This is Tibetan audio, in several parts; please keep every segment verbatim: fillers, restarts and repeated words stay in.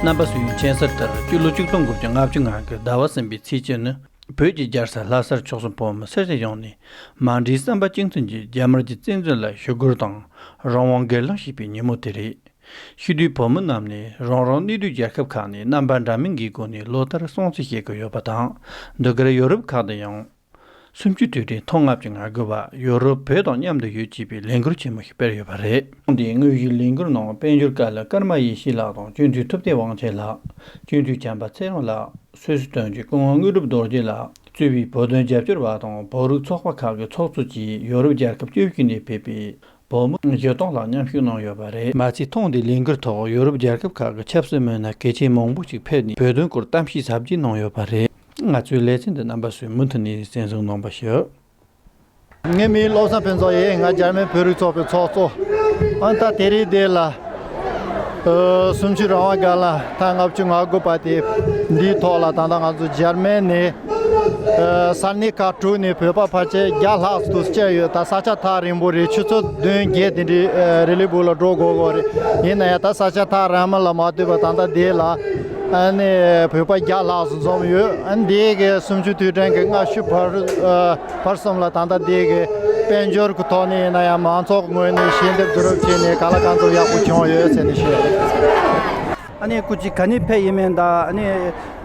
རྣམ་པ་ཚོས་མཁྱེན་གསལ་ལྟར་སྤྱི་ལོ་ཆིག་སྟོང་དགུ་བརྒྱ་ལྔ་བཅུ་ང་དགུ་ཟླ་བ་གསུམ་པའི་ཚེས་བཅུ་ནི། བོད་ཀྱི་རྒྱལ་ས་ལྷ་སར་ཆོལ་གསུམ་ཕོ་མོ་སུ་ཞིག་ཡོང་ནས་མ་འདྲིས་བསམ་པ་གཅིག་མཐུན་གྱིས་རྒྱ་དམར་གྱི་བཙན་འཛུལ་ལ་ཞུ་སྒོ་དང་རང་དབང་སྒེར་ལངས་བྱས་པའི་ཉིན་མོ་དེ་རེད། ཤི་དུས་བོད་མི་རྣམས་ནས་རང་རང་གནས་སྡོད་རྒྱལ་ཁབ་ཁག་ནས་རྣམ་པ་འདྲ་མིན་གྱི་སྒོ་ནས་ལོ་ལྟར་སྲུང་བརྩི་བྱེད་ཀྱི་ཡོད་པ་དང་། འདི་གར་ཡོ་རོབ་ཁག་ཏུ་ཡང་། གསུམ་བཅུའི་དུས་དྲན་ཐེངས་ལྔ་བཅུ་ང་དགུ་པ་ཡོ་རོབ་བོད་དང་མཉམ་དུ་ཡོད་ཅེས་པའི་ལས་འགུལ་ཆེན་མོ་ཞིག་སྤེལ་ཡོད་པ་རེད། ཐེངས་འདིའི་དངོས་གཞིའི་ལས་འགུལ་ནང་དཔལ་འབྱོར་བཀའ་བློན་ཀརྨ་ཡེ་ཤེས་ལགས་དང་སྤྱི་འཐུས་ཐུབ་བསྟན་དབང་ཆེན་ལགས། སྤྱི་འཐུས་བྱམས་པ་ཚེ་རིང་ལགས། སུད་སི་དོན་གཅོད་སྐུ་ངོ་དངོས་གྲུབ་རྡོ་རྗེ་ལགས་གཙོས་པའི་བོད་དོན་རྒྱབ་སྐྱོར་བ་དང་བོད་རིགས་ཚོགས་པ་ཁག་གི་ཚོགས་གཙོ་བཅས་ཡོ་རོབ་རྒྱལ་ཁབ་བཅུ་བཞི་ནས་ཕེབས་པའི་བོད་མི་བཞི་སྟོང་ལྷག་མཉམ་ཞུགས་གནང་ཡོད་པ་རེད། མ་ཚད་ཐེངས་འདིའི་ལས་འགུལ་ཐོག་ཡོ་རོབ་རྒྱལ་ཁབ་ཁག་གི་ཆབ་སྲིད་མི་སྣ་གལ་ཆེན་མང་པོ་ཞིག་ཕེབས་ནས་བོད་དོན་སྐོར་གཏམ་བཤད་ཟབ་རྒྱས་གནང་ཡོད་པ་རེད། ང་ཚོའི་ལེ་ཚན་འདི་རྣམ་པ་ཚོས་མུ་མཐུད་ནས་གསན་བཟང་གནང་པ་ཞུ། ངའི་མིང་བློ་བཟང་ཕུན་ཚོགས་ཡིན། ང་འཇར་མན་བོད་རིགས་ཚོགས་པའི་ཚོགས་གཙོ། ཨ་ད་དེ་རིང་འདི་ལ་ཨ་གསུམ་བཅུའི་རང་དབང་སྒེར་ལངས་ཐེངས་ལྔ་བཅུ་ང་དགུ་པ་དེ་འདིའི་ཐོག་ལ་ད་ལྟ་ང་ཚོ་འཇར་མན་ནས་ཨ་ས་གནས་ཁག་དྲུག་ནས་བོད་པ་ཕལ་ཆེར་བརྒྱ་ལྷག་ཙམ་བཅར་ཡོད། ད་ས་ཆ་ཐག་རིང་པོ་རེད། ཆུ་ཚོད་བདུན་བརྒྱད་དེ་འདྲའི་ཨ་རི་ལི་སྦུག་ལ་འགྲོ་དགོས་དགོས་རེད། ཡིན་ན་ཡང་ད་ས་ཆ་ཐག་རིང་མོ་ལ་མ་ལྟོས་པར་ད་ལྟ་འདི་ལ་ཨ་ནི་བོད་པ་བརྒྱ་ལྷག་ཙམ་འཛོམས་ཡོད། ཨ་ནི་འདི་གི་གསུམ་བཅུའི་དུས་དྲན་གྱི་སྔ་ཕྱི་བར་ཨ་བར་གསུམ་ལ་ད་ལྟ་འདི་གི་དཔལ་འབྱོར་གྱི་ཐོག་ནས་ཡིན་ན་ཡང་མང་ཚོགས་ངོས་ནས་ཞལ་འདེབས་བསྡུ་རུབ་བྱས་ནས་གང་ལ་གང་འཚམ་ཡག་པོ་བྱུང་ཡོད་ཟེར་ནས་ཞུ་ཡ་རེད། ཨ་ནི་སྐུ་མཁྱེན་ག་ནས་ཕེབས་ཡིན་མིན་དང་། ཨ་ནི་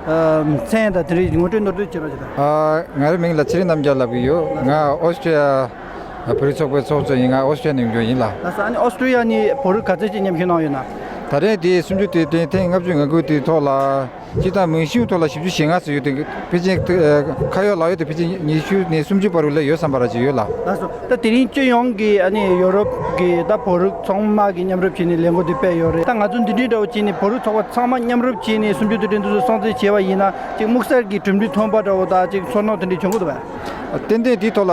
ཨ་མཚན་དང་དེ་འདྲའི་ངོ་སྤྲོད་མདོར་བསྡུས་བྱེད་རོགས་བྱེད་དང་། ཨ་ང་རའི་མིང་ལ་ཚེ་རིང་རྣམ་རྒྱལ་ལབ་ཀྱི་ཡོད། ང་ཨོ་སི་ཀྲི་ཡ་བོད་རིགས་ཚོགས་པའི་ཚོགས་གཙོ་ཡིན། ང་ཨོ་སི་ཀྲི་ཡ་ནས་ཡོང་རྒྱུ་ཡིན་ལ། ལགས་སོ། ཨ་ནི་ཨོ་སི་ཀྲི་ཡ་ནས་བོད་རིགས་ག་ཚོད་ཅིག་མཉམ་ཞུགས་གནང་ཡོད་ན། ད་རེས་དེ་གསུམ་བཅུ་དུས་དྲན་ཐེངས་ལྔ་བཅུ་ང་དགུ་དེའི་ཐོག་ལ། སྤྱིར་བཏང་མིང་གཞི་ཐོག་ལ་བཞི་བཅུ་ཞེ་ལྔ་ཙམ་ཡོད་དེ། ཕལ་ཆེར་ཁ་ཡོད་ལག་ཡོད་དེ་ཕལ་ཆེར་ཉི་ཤུ་ནས་སུམ་ཅུ་བར་དུ་ལ་ཡོད་བསམ་པ་ར་ཅིག་ཡོད་ལ། ལགས་སོ། ད་དེ་རིང་སྤྱི་ཡོངས་ཀྱི་ཨ་ནི་ཡོ་རོབ་ཀྱི་ད་བོད་རིགས་ཚང་མ་གི་མཉམ་རུབ་བྱས་ནས་ལས་འགུལ་འདི་སྤེལ་ཡོད་རེད། ད་ང་ཚོ་འདི་འདྲའི་འདྲ་བོ་བྱས་ནས་བོད་རིགས་ཚོགས་པ་ཚང་མ་མཉམ་རུབ་བྱས་ནས་གསུམ་བཅུ་དུས་དྲན་འདི་ཚོ་སྲུང་བརྩི་བྱས་པ་ཡིན་ན། ཅིག་དམིགས་བསལ་གྱི་གྲུབ་འབྲས་ཐོན་པ་འདྲ་བོ་དང་ཅིག་ཚོར་སྣང་དེ་འདྲ་བྱུང་གི་འདུག་པས། ཏན་ཏན་དེའི་ཐོག་ལ་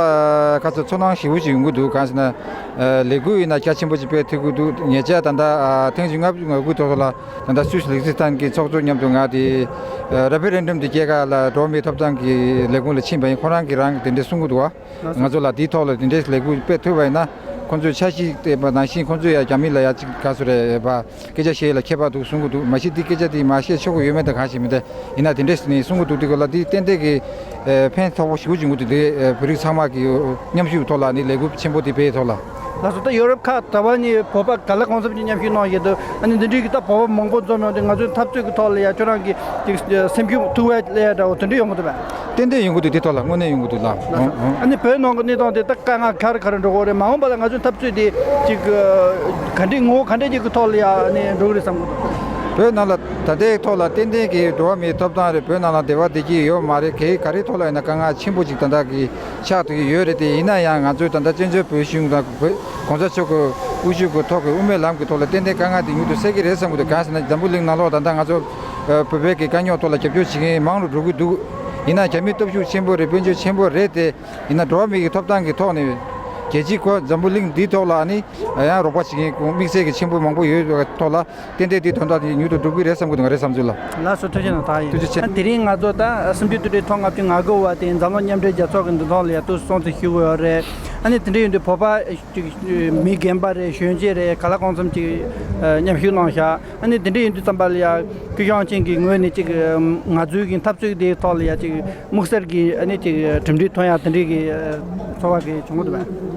ཁ་ཚ་ཚོར་སྣང་ཞེ་པོ་ཞིག་ཡོང་གི་འདུག། གང་ཟེར་ན། ཨ་ལས་འགུལ་ཡིན་ན་རྒྱ་ཆེན་པོ་ཅིག་སྤེལ་ཐུབ་ཀྱི་འདུག། ཉེ་ཆར་ད་ལྟ་ཨ་ཐེངས་བཞི་ལྔ་བཅུ་ང་དགུ་ཐོག་ལ་ད་ལྟ་སུད་སི་ལིག་སི་ཐན་གྱི་ཚོགས་གཙོ་མཉམ་དུ་ང་དེ་ཨ་རེ་ཕེ་རེན་ཌམ་དེ་སྐྱེལ་ག་ལ་འགྲོ་བ་མིའི་ཐོབ་ཐང་གི་ལས་ཁུངས་ལ་ཕྱིན་པ་ཡིན། ཁོ་རང་གིས་རང་གིས་དེ་འདྲས་གསུང་གི་འདུག་བ། ང་ཚོ་ལ་དེའི་ཐོག་ལ་དེ་འདྲས་ལས་འགུལ་སྤེལ་ཐུབ་པ་ཡིན་ན། ཁོ་ཚོས་འཆར་གཞི་བཏིང་པ་ནང་བཞིན་ཁོ་ཚོས་ཡང་རྒྱ་མི་ལ་ཡང་ཅིག་ག་ཚོད་རེད་པ། སྐད་ཆ་བཤད་ཡས་ལ་མཁས་པ་འདུག་གསུང་གི་འདུག། མ་གཞི་དེ་སྐད་ཆ་དེ་མ་བཤད་ཆོག་གི་ཡོད་མེད་དང་གང་ཤེས་མི་འདུག། ཡིན་ན་དེ་འདྲས་ནས་གསུང་གི་འདུག། དེ་ག་ལ་དེ་ཏན་ཏན་གྱི་ཨ་ཕན་ཐོགས་པོ་ཞེ་པོ་ཅིག་འདུག། དེ་ཨ་བོད་རིགས་ཚང་མ་གི་མཉམ་ཞུགས་ཐོག་ལ་ནི་ལས་འགུལ་ཆེན་པོ་དེ་སྤེལ་ཐོག་ལ། ལགས་སོ། ད་ཡོ་རོབ་ཁག་ད་བར་ནས་བོད་པ་གང་ལ་གང་འཚམ་ཅིག་མཉམ་ཞུགས་གནང་བཞིན་འདུག། ཨ་ནི་འདི་འདྲའི་གི་ད་བོད་པ་མང་པོ་འཛོམས་ཡོང་དུས་ང་ཚོའི་འཐབ་རྩོད་ཀྱི་ཐོག་ལ་ཡང་ཁྱོད་རང་གི་ཅིག་སེམས་ཤུགས་ཐུགས་བར་སླེབས་ཡ་འདྲ་བོ་དེ་འདྲ་ཡོང་གི་འདུག་པས། ཏན་ཏན་ཡོང་གི་འདུག། དེ་ཐོག་ལ་དངོས་གནས་ཡོང་གི་འདུག་ལ། ལགས་སོ། ཨ་ནི་བོད་ནང་གི་གནས་སྟངས་དེ་ད་དཀའ་ངལ་ག་རེ་ག་རེ་འགྲོ་གི་རེད། མ་འོངས་པ་ལ་ང་ཚོའི་འཐབ་རྩོད་དེ་ཅིག་ག་འདྲའི་ངོ་བོ་ག་འདྲ་ཅིག་གི་ཐོག་ལ་ཡ་ཨ་ནི་འགྲོ་གི་རེད་བསམ་གི་འདུག། བོད་ནང་ལ་ད་ལྟའི་ཐོག་ལ་ཏན་ཏན་གྱི་འགྲོ་བ་མིའི་ཐོབ་ཐང་རེད། བོད་ནང་ལ་བདེ་བ་བདེ་སྐྱིད་ཡོད་མ་རེད། ག་ག་རེའི་ཐོག་ལ་ཡིན་ན་དཀའ་ངལ་ཆེན་པོ་ཅིག་ད་ལྟ་གི་ཆགས་བསྡད་ཀྱི་ཡོད་རེད་དེ། ཡིན་ན་ཡང་ང་ཚོས་ད་ལྟ་བཙན་བྱོལ་བོད་གཞུང་དང་བོད་གོང་ས་མཆོག་གི་དབུ་བཞུགས་ཀྱི་ཐོག་གི་དབུ་མའི་ལམ་གྱི་ཐོག་ལ་ཏན་ཏན་དཀའ་ངལ་དེ་མྱུར་དུ་སེལ་གྱི་རེད་བསམ་གྱི་འདུག། གང་ཟེར་ན་འཛམ་བུ་གླིང་ནང་ལོགས་ད་ལྟ་ང་ཚོ་ཨ་བོད་པའི་གི་དཀའ་རྙོག་ཐོག་ལ་རྒྱབ་སྐྱོར་བྱེད་མཁན་མང་རུ་འགྲོ་གི་འདུག། ཡིན་ན་རྒྱ་མི་སྟོབས་ཤུགས་ཆེན་པོ་རེད། དཔལ་འབྱོར་ཆེན་པོ་རེད་དེ། ཡིན་ན་འགྲོ་བ་མི་གི་ཐོབ་ཐང་གི་ཐོག་ནས་རྒྱལ་སྤྱི་ཁོ་འཛམ་བུ་གླིང་འདིའི་ཐོག་ལ་ནི་ཡང་རོགས་པ་བྱེད་མཁན་དམིགས་བསལ་གྱི་ཆེན་པོ་མང་པོ་ཡོད་པའི་ཐོག་ལ། ཏན་ཏན་དེ་དོན་དག་དེ་མྱུར་དུ་འགྲུབ་ཀྱི་རེད་བསམ་གྱི་འདུག། ང་རེ་བསམ་ཚུལ་ལ། ལགས་སོ། ཐུགས་རྗེ་གནང་། ད་ཡིན། ཐུགས་རྗེ་ཆེ། ཨ་དེ་རིང་ང་ཚོ་ད་གསུམ་བཅུའི་དུས་དྲན་ཐེངས་ལྔ་བཅུ་ང་དགུ་པ་དེ་འཛམ་གླིང་མཉམ་འབྲེལ་རྒྱལ་ཚོགས་ཀྱི་མདུན་ཐོག་ལ་ཡ་ཐུགས་སུ་སོང་ཚེ་ཞུ་དགོས་ཡོད་རེད། ཨ་ནི་དེ་འདྲ་ཡིན་དུས་བོད་པ་ཅིག་མི་རྒན་པ་རེད། གཞོན་སྐྱེས་རེད། གང་ལ་གང་འཚམ་ཅིག་མཉམ་ཞུགས་གནང་ཤག། ཨ་ནི་དེ་འདྲ་ཡིན་དུས་ཙམ་པ་ལ་ཡ་ཀུན་བཟང་ཅན་གྱི་ངོས་ནས་ཅིག་ང་ཚོའི་གི་འཐབ་རྩོད་དེའི་ཐོག་ལ་ཡ་ཅིག་དམིགས་བསལ་གྱི་ཨ་ནི་ཅིག་གྲུབ་འབྲས་ཐོན་ཡ་དེ་འདྲའི་གི་ཚོར་བ་གི་བྱུང་གི་འདུག་པས།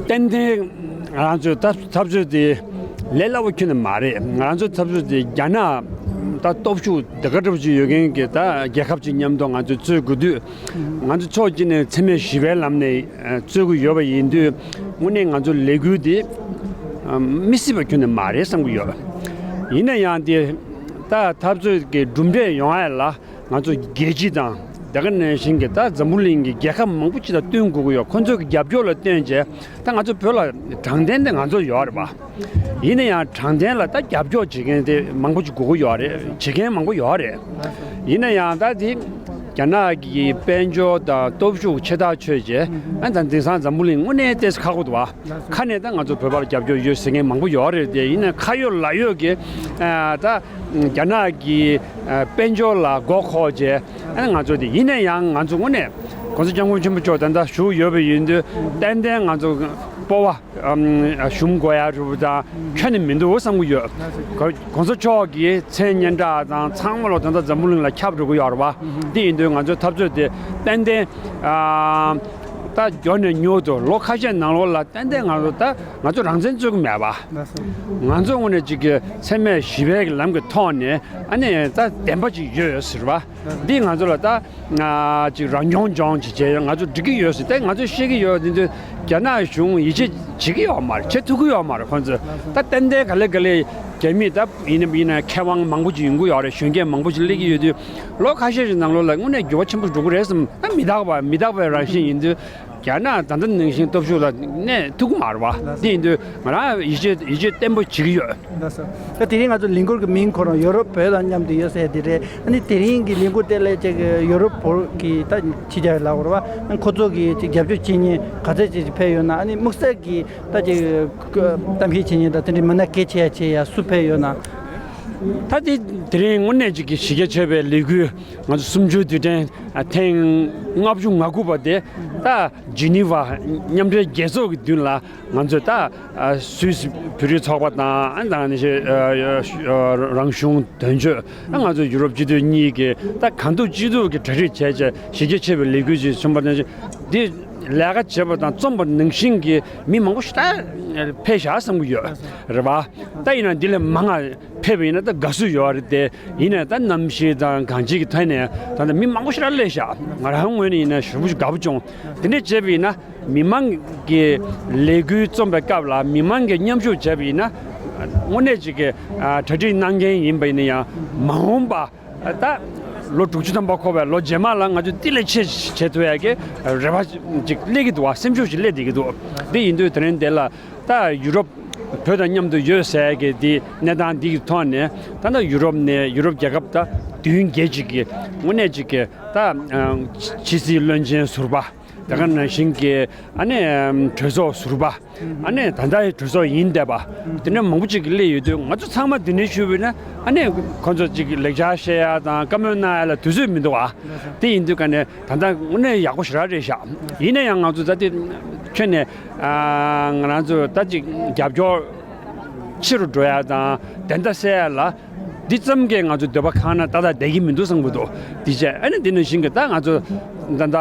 ཏན་ཏན་ང་རང་ཚོའི་འཐབ་འཐབ་རྩོད་དེ་ལས་སླ་པོ་ཁྱོན་ནས་མ་རེད། ང་རང་ཚོའི་འཐབ་རྩོད་དེ་རྒྱ་ནག་ད་སྟོབས་ཤུགས་དེ་ག་འདྲ་པོ་ཅིག་ཡོད་མཁན་གྱི་ད་རྒྱལ་ཁབ་ཅིག་མཉམ་དུ་ང་ཚོས་རྩོད་དགོས་དུས། ང་ཚོ་ཕྱོགས་གཅིག་ནས་འཚེ་མེད་ཞི་བའི་ལམ་ནས་རྩོད་ཀྱི་ཡོད་པ་ཡིན་དུས། དངོས་གནས་ང་ཚོ་ལས་འགུལ་འདི་མི་སྲིད་པ་ཁྱོན་ནས་མ་རེད་བསམ་གྱི་ཡོད། ཡིན་ན་ཡང་དེ་ད་འཐབ་རྩོད་ཀྱི་གྲུབ་འབྲས་ཡོང་ཡ་ལ། ང་ཚོ་རྒྱལ་སྤྱི་དང་དེ་ག་ནང་བཞིན་གྱི་ད་འཛམ་བུ་གླིང་གི་རྒྱལ་ཁབ་མང་པོ་ཅིག་དང་བསྟུན་དགོས་ཀྱི་ཡོད། ཁོ་ཚོ་གི་རྒྱབ་སྐྱོར་ལ་བརྟེན་བྱས་ད་ང་ཚོ་བོད་ལ་དྲང་བདེན་དེ་ང་ཚོར་ཡོད་རེད་པ། ཡིན་ན་ཡང་དྲང་བདེན་ལ་ད་རྒྱབ་སྐྱོར་བྱེད་མཁན་དེ་མང་པོ་ཅིག་དགོས་ཀྱི་ཡོད་རེད། བྱེད་མཁན་མང་པོ་ཡོད་རེད། ཡིན་ན་ཡང་ད་དེ་རྒྱ་ནག་གི་དཔལ་འབྱོར་དང་སྟོབས་ཤུགས་ཆེ་ཐག་ཆོད་བྱས། ཨ་ད་དེང་སང་འཛམ་བུ་གླིང་དངོས་གནས་ཏོག་ཙམ་ཁག་པོ་འདུག་པ། ཁ་ནས་ད་ང་ཚོ་བོད་པར་རྒྱབ་སྐྱོར་ཡོད་ཟེར་མཁན་མང་པོ་ཡོད་རེད་དེ། ཡིན་ན་ཁ་ཡོད་ལག་ཡོད་ཀྱི་ཨ་ད་རྒྱ་ནག་གི་ཨ་དཔལ་འབྱོར་ལ་མགོ་འཁོར་བྱས། ཨ་ང་ཚོ་དེ་ཡིན་ན་ཡང་ང་ཚོ་དངོས་གནས་༸གོང་ས་༸སྐྱབས་མགོན་ཆེན་པོ་མཆོག་ད་ལྟ་བཞུགས་ཡོད་པ་ཡིན་དུས་ཏན་ཏན་ང་ཚོ་ སྤོབས་པ་ཨམ་ཞུམ་དགོས་ཡ་རུ་དང་ཁྱོན་ནས་མི་འདུག་བསམ་གྱི་ཡོད། གོང་ས་མཆོག་གིས་མཚན་སྙན་གྲགས་དང་ཚང་མ་ལོ་ད་ལྟ་འཛམ་བུ་གླིང་ལ་ཁྱབ་འགྲོ་གི་ཡོད་རེད་བ། འདི་ཡིན་དུས་ང་ཚོའི་འཐབ་རྩོད་དེ་ཏན་ཏན་ཨ་ད་མགྱོགས་ནས་མྱུར་དུ་ལོ་ཁ་ཤས་ནང་ལོགས་ལ་ཏན་ཏན་ང་ཚོ་ད་ང་ཚོ་རང་བཙན་རྩོད་ཀྱི་མེད་པ། ང་ཚོ་དངོས་གནས་ཅིག་གི་འཚེ་མེད་ཞི་བའི་གི་ལམ་གྱི་ཐོག་ནས་ཨ་ནི་ད་བདེན་པ་ཅིག་ཡོད་ཟེར་བ། འདི་ང་ཚོ་ལ་ད་ང་ཅིག་རང་སྐྱོང་ལྗོངས་ཅིག་བྱས་ཡོད། ང་ཚོ་འགྲིག་གི་ཡོད་ཟེར་ཏེ་ང་ཚོས་ཤེས་ཀྱི་ཡོད། འདི་ཚོ་རྒྱ་ནག་གཞུང་ཡིད་ཆེས་བྱེད་ཀྱི་ཡོད་མ་རེད། བྱེད་ཐུབ་ཀྱི་ཡོད་མ་རེད། ཁོང་ཚོས་ད་ཏན་ཏན་ག་ལེ་ག་ལེ་རྒྱ་མི་ད་ཡིན་ན་ཡིན་ན་མཁས་དབང་མང་པོ་ཅིག་ཡོང་གི་ཡོད་རེད། གཞོན་སྐྱེས་མང་པོ་ཅིག་སླེབས་ཀྱི་ཡོད་དུས་ལོ་ཁ་ཤས་ཤིག་ནང་ལོགས་ལ་དངོས་གནས་འགྱུར་བ་ཆེན་པོ་འགྲོ་གི་རེད་བསམ། ད་མི་རྟག་པ་མི་རྟག་པའི་རང་བཞིན་ཡིན་དུས་རྒྱ་ནག་ད་ལྟ་ནང་བཞིན་སྟོབས་ཤུགས་ལ་གནས་ཐུབ་ཀྱི་མ་རེད་བ། དེ་ཡིན་དུས་ང་རང་ཡིད་ཆེས་ཡིད་ཆེས་བརྟན་པོ་བྱེད་ཀྱི་ཡོད། ལགས་སོ། ད་དེ་རིང་ང་ཚོ་ལས་འགུལ་གྱི་མིང་ཁོ་རང་ཡོ་རོབ་བོད་དང་མཉམ་དུ་ཡོད་ཟེར་དེ་རེད། ཨ་ནི་དེ་རིང་གི་ལས་འགུལ་དེ་ལས་ཅིག་ཡོ་རོབ་བོད་ཀྱི་ད་ཕྱི་རྒྱལ་ལ་འོར་བ་ཁོ་ཚོ་གི་ཅིག་རྒྱབ་སྐྱོར་བྱེད་མཁན་ག་ཚད་ཅིག་ཕེབས་ཡོད་ན། ཨ་ནི་དམིགས་བསལ་གྱི་ད་ཅིག་གཏམ་བཤད་བྱེད་མཁན་དང་དེ་འདྲའི་མི་སྣ་གལ་ཆེ་ཡ་ཆེ་ཡ་སུ་ཕེབས་ཡོད་ན། ད་དེ་དེ་རིང་དངོས་གནས་ཅིག་གི་གཞི་རྒྱ་ཆེ་བའི་ལས་འགུལ་ང་ཚོ་གསུམ་བཅུའི་དུས་དྲན་ཐེངས་ལྔ་བཅུ་ང་དགུ་པ་དེ་ད་ཇི་ནི་ཝ་མཉམ་འབྲེལ་རྒྱལ་ཚོགས་ཀྱི་མདུན་ལ། ང་ཚོས་ད་ཨ་སུད་སི་བོད་རིགས་ཚོགས་པ་དང་ཨ་ནི་ད་ནི་ཤེ་ཨ་ཨ་རང་གཞུང་དོན་གཅོད། ཨ་ང་ཚོ་ཡུ་རོབ་སྤྱི་འཐུས་གཉིས་ཀྱིས་ད་གང་ཐུབ་ཅི་ཐུབ་ཀྱི་གྲ་སྒྲིག་བྱས་བྱས་གཞི་རྒྱ་ཆེ་བའི་ལས་འགུལ་ཅིག་བྱུང་བ་ནང་བཞིན། འདི་ལས་ཀ་བྱེད་པ་དང་རྩོམ་པ་ནང་བཞིན་གྱི་མི་མང་པོ་ཞིག་ད་ཕེབས་བཞག་བསམ་གྱི་ཡོད་རེད་བ། ད་ཡིན་ན་འདི་ལས་མང་ང་ཕེབས་པ་ཡིན་ན་ད་དགའ་བསུ་ཡོད་རེད་དེ། ཡིན་ནའི་ད་གནམ་གཤིས་དང་གང་ཅིའི་ཐད་ནས་ད་ལྟ་མི་མང་པོ་ཞིག་ར་སླེབས་ཤག་ང་རང་ངོས་ནས་ཡིན་ན་ཞེ་པོ་ཞིག་དགའ་པོ་བྱུང་། དེ་འདྲས་བྱས་པ་ཡིན་ན་མི་མང་གི་ལས་འགུལ་རྩོམ་པའི་སྐབས་ལ་མི་མང་གི་མཉམ་ཞུགས་བྱས་པ་ཡིན་ན་དངོས་གནས་ཅིག་གི་ཨ་གྲ་སྒྲིག་གནང་མཁན་ཡིན་པ་ཡིན་ན་ཡང་མ་འོངས་པ་ད་ལོ་དྲུག་ཅུ་ཐམ་པ་འཁོར་བའི་ལོ་རྗེས་མ་ལ་ང་ཚོས་དེ་ལས་ཆེ་བྱེད་ཐུབ་ཡ་གི་རེ་བ་ཅིག་སླེབས་ཀྱི་འདུག་བ། སེམས་ཤུགས་ཤིག་སླེབས་བསྡད་ཀྱི་འདུག་དེ་ཡིན་དུས་དེ་རིང་འདི་ལ་ད་ཡུ་རོབ་བོད་དང་མཉམ་དུ་ཡོད་ཟེར་གི་འདི་གནས་སྟངས་འདི་གི་ཐོག་ནས་ད་ལྟ་ཡུ་རོབ་ནས་ཡུ་རོབ་རྒྱལ་ཁབ་ད་བདུན་བརྒྱད་ཅིག་གི་དངོས་གནས་ཅིག་གི་ད་ཕྱི་སྲིད་བློན་ཆེན་ཟུར་པ་དེ་ག་ནང་བཞིན་གྱི་ཨ་ནི་གྲོས་ཚོགས་ཟུར་པ་ཨ་ནི་ད་ལྟའི་གྲོས་ཚོགས་ཡིན་བསྡད་པ་དེ་འདྲ་མང་པོ་ཅིག་གི་སླེབས་ཡོད་དུས་ང་ཚོ་ཚང་མ་འདི་ནས་ཞུས་པ་ཡིན་ན་ཨ་ནི་ཁོང་ཚོ་ཅིག་ལེགས་ཆ་བཤད་ཡ་དང་བཀའ་མོལ་གནང་ཡ་ལ་དུས་ཚོད་མི་འདུག་ཨ། དེ་ཡིན་དུས་ག་ནས་ད་ལྟ་དངོས་གནས་ཡག་པོ་ཞེ་དྲག་རེད་ཤག་ཡིན་ན་ཡང་ང་ཚོ་ད་ལྟ་ཁྱོན་ནས་ཨ་ང་རང་ཚོ་ད་ཅིག་རྒྱབ་སྐྱོར་ཆེ་རུ་འགྲོ་ཡ་དང་བདེན་མཐའ་གསལ་ཡ་ལ་འདི་ཙམ་གྱིས་ང་ཚོ་འདོད་པ་ཁེངས་ན་ཏག་ཏག་བསྡད་ཀྱི་མི་འདུག་བསམ་གྱི་འདུག་འདི་བྱས་ཨ་ནི་འདི་ནང་བཞིན་གྱི་ད་ང་ཚོ་ད་ལྟ་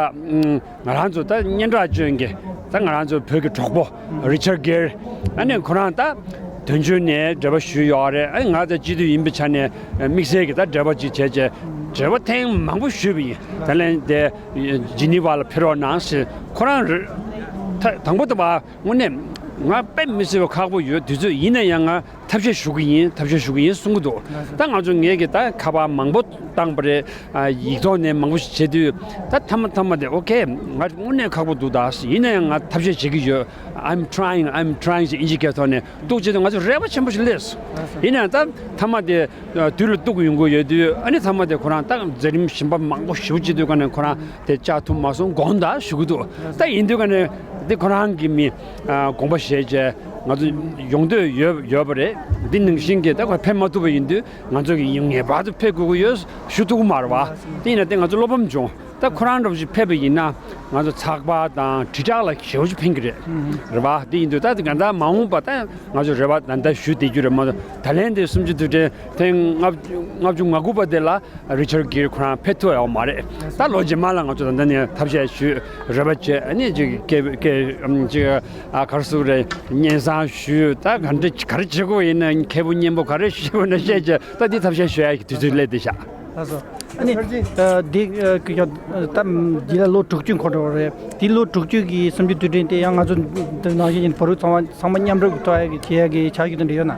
ང་རང་ཚོ་ད་སྙན་གྲགས་ཅན་གྱི་ད་ང་རང་ཚོ་བོད་ཀྱི་གྲོགས་པོ་རི་ཆར་གེར་ཨ་ནི་ཁོ་རང་ད་དོན་གཅོད་ནས་འབྲེལ་བ་ཞུས་ཡོད་རེད། ཨ་ནི་ང་ད་སྤྱི་འཐུས་ཡིན་པའི་ཆ་ནས་དམིགས་བསལ་གྱི་ད་འབྲེལ་བ་ཅིག་བྱས་བྱས་འབྲེལ་བ་ཐེངས་མང་པོ་ཞུས་པ་ཡིན། ད་ལན་དེ་ཇི་ནི་ཝ་ལ་ཕེབས་རོགས་གནང་ཞེས་ཁོ་རང་རེད། ད་དང་པོ་དང་པ་དངོས་གནས་ང་དཔེ་མི་སྲིད་པ་ཁག་པོ་ཡོད། དུས་ཚོད་ཡིན་ན་ཡང་ང་ཐབས་ཤེས་ཞུ་གི་ཡིན། ཐབས་ཤེས་ཞུ་གི་ཡིན་གསུང་གི་འདུག་ད་ང་ཚོ་ངས་ཀྱི་ད་ཁ་པར་མང་པོ་བཏང་པ་རེད། ཨ་ཡིག་ཐོག་ནས་མང་པོ་ཞིག་བྱེད་དུས་ད་མཐའ་མ་མཐའ་མ་དེ་ཨོ་ཁེ་ང་དངོས་གནས་ཁག་པོ་འདུག་ད་ཡིན་ན་ཡང་ང་ཐབས་ཤེས་བྱེད་ཀྱི་ཡོད། I'm trying, I'm trying ཞེས་དབྱིན་ཇི་སྐད་ཐོག་ནས་འདུག་བྱེད་དུས་ང་ཚོ་རེ་བ་ཆེན་པོ་ཞིག་སླེབས་སོང་། ཡིན་ན་ཡང་ད་མཐའ་མ་དེ་དུས་ལ་གཏུག་ཡོང་གི་ཡོད་དུས་ཨ་ནི་མཐའ་མ་དེ་ཁོ་རང་ད་མཛད་རིམ་གཞན་པ་མང་པོ་ཞིག་བྱེད་དུས་ག་ནས་ཁོ་རང་དེ་བཅར་ཐུབ་མ་སོང་དགོངས་དག་ཞུ་གི་འདུག་ད་ཡིན་དུས་ག་ནས་དེ་ཁོ་རང་གི་མི་ཨ་དགོངས་པ་བཞེས་བྱས་ང་ཚོ་ཡོང་འདོད་ཡོད་ཡོད་པ་རེད། འདི་ནང་བཞིན་གྱི་ད་ཁོ་ཕེབས་མ་ཐུབ་པ་ཡིན་དུས་ང་ཚོ་གི་ངེས་པར་དུ་ཕེབས་དགོས་ཀྱི་ཡོད་ཞུ་ཐུབ་ཀྱི་མ་རེད་བ། དེ་ཡིན་ན་དེ་ང་ཚོ་བློ་ཕམ་བྱུང་། ད་ཁོ་རང་འདྲ་བོ་ཞིག་ཕེབས་པ་ཡིན་ན་ང་ཚོ་ཚགས་པར་དང་དྲིལ་བསྒྲགས་ལ་ཞེ་པོ་ཅིག་ཕན་གྱི་རེད། རེད་བ། དེ་ཡིན་དུས་ད་དེ་ག་ད་མ་འོངས་པ་ད་ང་ཚོ་རེ་བ་ད་ལྟ་ཞུ་བསྡད་རྒྱུ་རེད་མ་གཏོགས་ད་ལན་དེ་སུམ་ཅུ་དུས་དྲན་ཐེངས་ལྔ་བཅུ་ལྔ་བཅུ་ང་དགུ་པ་དེ་ལ་རི་ཆར་གིར་ཁོ་རང་ཕེབས་ཐུབ་ཡོད་མ་རེད། ད་ལོ་རྗེས་མ་ལ་ང་ཚོ་ད་ལྟ་ནས་ཐབས་ཤེས་ཞུས་རེ་བ་བྱས་ཨ་ནི་ཅིག་སྐད་སྐད་ཅིག་ཨ་ག་རེ་ཟེར་དགོས་རེད། སྙན་སེང་ཞུས། ད་ག་འདྲ་ག་རེ་བྱེད་དགོས་ཡིན་ན་མཁས་པོ་སྙན་པོ་ག་རེ་ཞུས་ན་བཤད་བྱས་ད་འདི་ཐབས་ཤེས་ཞུ་ཡ་གི་དུས་ཚོད་སླེབས་བསྡད་ཤག་ལགས་སོ། ཨ་ནི་ད་འདི་ཨ་ཀི་ཀྱང་ད་འདི་ལ་ལོ་དྲུག་ཅུ་འཁོར་འགྲོ་བ་རེད། འདི་ལོ་དྲུག་ཅུ་གི་སུམ་ཅུ་དུས་དྲན་དེ་ཡང་ང་ཚོ་འདི་ནང་བཞིན་བོད་རིགས་ཚང་མ་ཚང་མ་མཉམ་རུབ་ཀྱི་ཐོག་ཡ་གི་བྱེད་ཡ་གི་ཆ་རྒྱུས་དེ་འདྲ་ཡོད་ན།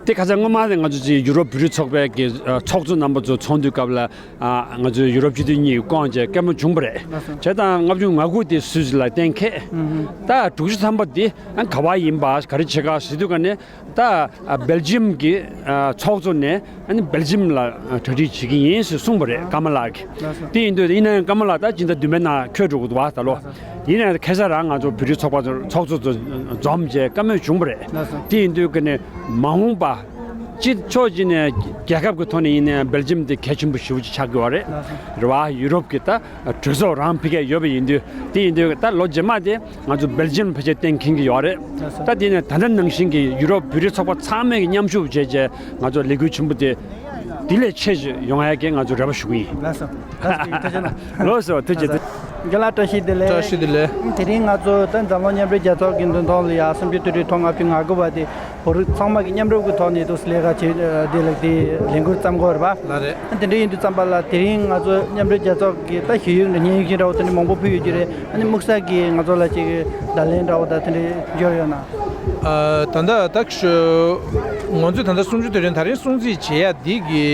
དེ་ཁ་སང་སྔོན་མ་དེ་ང་ཚོ་ཅིག་ཡུ་རོབ་བོད་རིགས་ཚོགས་པའི་གི་ཨ་ཚོགས་གཙོ་རྣམ་པ་ཚོ་ཚོགས་འདུའི་སྐབས་ལ་ཨ་ང་ཚོའི་ཡུ་རོབ་སྤྱི་འཐུས་གཉིས་བསྐོངས་བྱས་སྐད་མོ་བྱུང་བ་རེད། ལགས་སོ། བྱས་ཙང་ལྔ་བཅུ་ང་དགུ་དེ་སུད་སི་ལ་གཏན་འཁེལ། ཨུ་ཧུ། ད་དྲུག་ཅུ་ཐམ་པ་དེ་ཨ་ག་བ་ཡིན་པ་ག་རེ་བྱེད་ག་ཟེར་དུས་ག་ནས། ད་ཨ་སྦེལ་ཇི་ཡམ་གྱི་ཨ་ཚོགས་གཙོ་ནས་ཨ་ནི་སྦེལ་ཇི་ཡམ་ལ་ཨ་གྲ་སྒྲིག་བྱེད་ཀྱི་ཡིན་ཞེས་གསུངས་པ་རེད། ཀ་མ་ལགས་ཀྱིས། ལགས་སོ། དེ་ཡིན་དུས་ཡིན་ན་ཡང་ཀ་མ་ལགས་ད་སྤྱི་ཟླ་བདུན་པའི་ནང་འཁོད་འགྲོ་གི་འདུག་བ་ད་ལོ། ལགས་སོ། ཡིན་ན་ཡང་ཁ་སང་རང་ང་ཚོ་བོད་རིགས་ཚོགས་པ་ཚོ་ཚོགས་གཙོ་ཚོ་འཛོམས་བྱས་བཀའ་མོལ་བྱུང་བ་རེད། ལགས་སོ། དེ་ཡིན་དུས་ཀ་ནས་མ་འོངས་པ་ སྤྱི་ཕྱོགས་ཀྱི་ནས་རྒྱལ་ཁབ་ཀྱི་ཐོག་ནས་ཡིན་ནའི་སྦེལ་ཇམ་དེ་གལ་ཆེན་པོ་ཞེ་པོ་ཅིག་ཆགས་ཀྱི་ཡོད་རེད། རེད་བ། ཡུ་རོབ་ཀྱི་ད་གྲོས་ཚོགས་རང་ཕ་གིར་ཡོད་པ་ཡིན་དུས། དེ་ཡིན་དུས་ད་ལོ་རྗེས་མ་དེ་ང་ཚོ་སྦེལ་ཇམ་ཕལ་ཆེར་གཏན་འཁེལ་གྱི་ཡོད་རེད། ད་དེ་ནས་ད་ལྟ་ནང་བཞིན་གྱི་ཡུ་རོབ་བོད་རིགས་ཚོགས་པ་ཚང་མས་ཀྱི་མཉམ་ཞུགས་བྱས་རྗེས་ང་ཚོ་ལས་འགུལ་ཆེན་པོ་དེ་དེ་ལས་ཆེ་ཞིག་ཡོང་ཡ་གི་ང་ཚོ་རེ་བ་ཞུ་གི་ཡིན། ལགས་སོ། ཐུགས་རྗེ་གནང་། ལགས་སོ། ཐུགས་རྗེ་ཆེ། རྒན་ལགས་བཀྲ་ཤིས་བདེ་ལེགས། བཀྲ་ཤིས་བདེ་ལེགས། དེ་རིང་ང་ཚོ་ད་འཛམ་གླིང་མཉམ་འབྲེལ་རྒྱལ་ཚོགས་ཀྱི་མདུན་ཐོག་ལ་ཡ་གསུམ་བཅུའི་དུས་དྲན་ཐེངས་ལྔ་བཅུ་ང་དགུ་པ་དེ་བོད་རིགས་ཚང་མ་གི་མཉམ་རུབ་ཀྱི་ཐོག་ནས་འདུག་ལས་ཀ་བྱེད་བདེ་ལེགས་དེ་ལས་འགུལ་བརྩམས་དགོས་རེད་པ། ལགས་རེད། དེ་འདྲ་ཡིན་དུས་ཙམ་པ་ལ་དེ་རིང་ང་ཚོ་མཉམ་འབྲེལ་རྒྱལ་ཚོགས་ཀྱི་ད་ཞུ་ཡིག་འདྲ་སྙན་ཞུ་འདྲ་བོ་དེ་འདྲ་མང་པོ་ཕུལ་ཡོད་ཀྱི་རེད། ཨ་ནི་དམིགས་བསལ་གྱི་ང་ཚོ་ལ་ཅིག་བརྡ་ལན་འདྲ་བོ་དང་དེ་འདྲ་འབྱོར་ཡོད་ན། ཨ། ད་ལྟ་ད་ང་ཚོས་ད་ལྟ་གསུམ་བཅུ་དུས་དྲན་ད་རིང་སྲུང་བརྩི་བྱེད་ཡ་འདི་གི་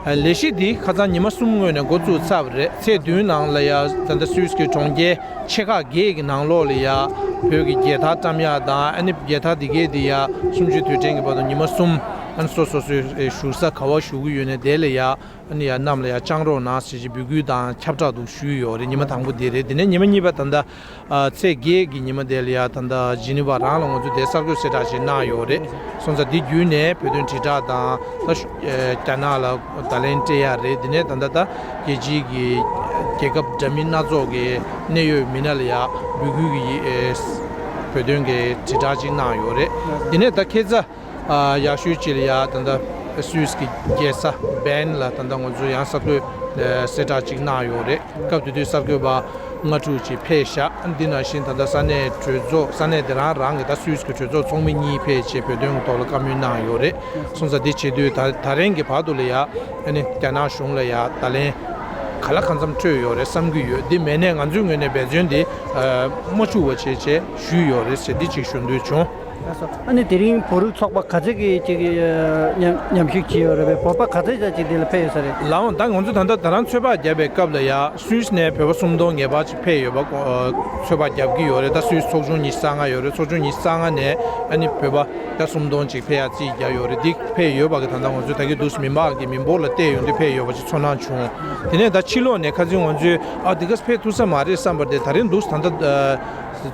ལས་གཞི་འདི་ཁ་སང་ཉི་མ་གསུམ་སྔོན་ནས་འགོ་བཙུགས་ཚར་བ་རེད། ཚེས་བདུན་ནང་ལ་ཡ་ད་ལྟ་སུད་སི་གི་གྲོང་ཁྱེར་ཆེ་ཁག་བརྒྱད་ཀྱི་ནང་ལོགས་ལ་ཡ་བོད་ཀྱི་རྒྱལ་དར་བཀྲམ་ཡག་དང་། ཨ་ནི་རྒྱལ་དར་འདི་གའི་འདི་ཡ་གསུམ་བཅུའི་དུས་དྲན་གྱི་བར་དུ་ཉི་མ་གསུམ། ཨ་ནི་སོ་སོ་སོའི་བཞུགས་ས་ག་བ་བཞུགས་ཀྱི་ཡོད་ནའི་དེ་ལ་ཡ་ཨ་ནི་ཡ་གནམ་ལ་ཡ་བཅངས་རོགས་གནང་ཟེར་གྱི་འབོད་སྐུལ་དང་ཁྱབ་བསྒྲགས་འདུག་ཞུས་ཡོད་རེད། ཉི་མ་དང་པོ་འདི་རེད། དེ་ནས་ཉི་མ་གཉིས་པ་ད་ལྟ་ཨ། ཚེས་བརྒྱད་ཀྱི་ཉི་མ་དེ་ལ་ཡ་ད་ལྟ་ཇི་ནི་ཝ་རང་ལ་ང་ཚོས་དེ་གསར་འགོད་གསལ་བསྒྲགས་ཅིག་གནང་ཡོད་རེད། སོང་ཙང་འདི་བརྒྱུད་ནས་བོད་དོན་དྲིལ་བསྒྲགས་དང་ད་ཤུ་ཨེ། རྒྱ་ནག་ལ་བརྡ་ལན་སྤྲད་ཡ་རེད། དེ་ནས་ད་ལྟ་ད་རྒྱལ་སྤྱིའི་གི་རྒྱལ་ཁབ་འདྲ་མིན་སྣ་ཚོགས་ཀྱི་གནད་ཡོད་མི་སྣ་ལ་ཡ་འབོད་སྐུལ་གྱི་ཨེ། བོད་དོན་གྱི་དྲིལ་བསྒྲགས་ཅིག་གནང་ཡོད་རེད། དེ་ནས་ད་ཁ་སང་ཨ། ཡག་ཤོས་ཅིག་ལ་ཡ་ད་ལྟ་སུད་སི་གི་རྒྱལ་ས་བྷན་ལ་ད་ལྟ་ང་ཚོས་ཡང་གསར་འགོད་ཨེ། གསལ་བསྒྲགས་ཅིག་གནང་ཡོད་རེད། སྐབས་དེ་དུས་གསར་འགོད་པ་ལྔ་དྲུག་ཅིག་ཕེབས་ཤག་འདི་ནང་བཞིན་ད་ལྟ་ས་གནས་གྲོས་ཚོགས། ས་གནས་དེ་རང་རང་གི་ད་སུད་སི་གི་གྲོས་ཚོགས་ཚོགས་མི་གཉིས་ཕེབས་བྱས་བོད་དོན་གྱི་ཐོག་ལ་བཀའ་མོལ་གནང་ཡོད་རེད། སོང་ཙང་འདི་བྱེད་དུས་ད་ད་རིང་གི་བར་དུ་ལ་ཡ་ཨ་ནི་རྒྱ་ནག་གཞུང་ལ་ཡ་བརྡ་ལན་ག་ལ་གང་འཚམ་སྤྲོད་ཡོད་རེད་བསམ་གྱི་ཡོད། འདི་མེད་ནས་ང་ཚོའི་ངོས་ནས་འབད་བརྩོན་འདི་ཨ། མ་འཆུག་པ་བྱས་བྱས་ཞུས་ཡོད་རེད་ཟེར་འདི་གཅིག་ཞུ་འདོད་བྱུང་། ལགས་སོ། ཨ་ནི་དེ་རིང་བོད་རིགས་ཚོགས་པ་ག་ཚད་ཀྱི་ཅིག་མཉམ་མཉམ་ཞུགས་བྱས་ཡོད་རེད་པས། བོད་པ་ག་ཚད་ཙམ་ཅིག་འདི་ལ་ཕེབས་ཡོད་ས་རེད། ལགས་འོང་། ད་ང་ཚོ་ད་ལྟ་ད་རང་ཚོད་དཔག་བརྒྱབ་པའི་སྐབས་ལ་ཡ་སུད་སི་ནས་བོད་པ་སུམ་སྟོང་ངེས་པར་ཅིག་ཕེབས་ཡོད་པ་ཚོད་དཔག་བརྒྱབ་ཀྱི་ཡོད་རེད། ད་སུད་སི་ཚོགས་ཆུང་ཉི་ཤུ་རྩ་ལྔ་ཡོད་རེད། ཚོགས་ཆུང་ཉི་ཤུ་རྩ་ལྔ་ནས་ཨ་ནི་བོད་པ་ད་སུམ་སྟོང་ཅིག་ཕེབས་ཡ་རྩིས་བརྒྱབ་ཡོད་རེད། འདི་ཕེབས་ཡོད་པ་གི་ད་ལྟ་ང་ཚོ་ད་གི་འདུག་མི་མང་གི་མི་འབོར་ལ་བལྟས་ཡོང་དུས་ཕེབས་ཡོད་པ་ཅིག་ཚོར་སྣང་བྱུང་། དེ་ནས་ད་ཕྱི་ལོགས་ནས་ཁ་སང་ང་ཚོས་ཨ་འདི་ག་ཕེབས་ཐུབ་ས་མ་རེད་བསམ་པ་དེ་ད་རིང་འདུག་ད་ལྟ་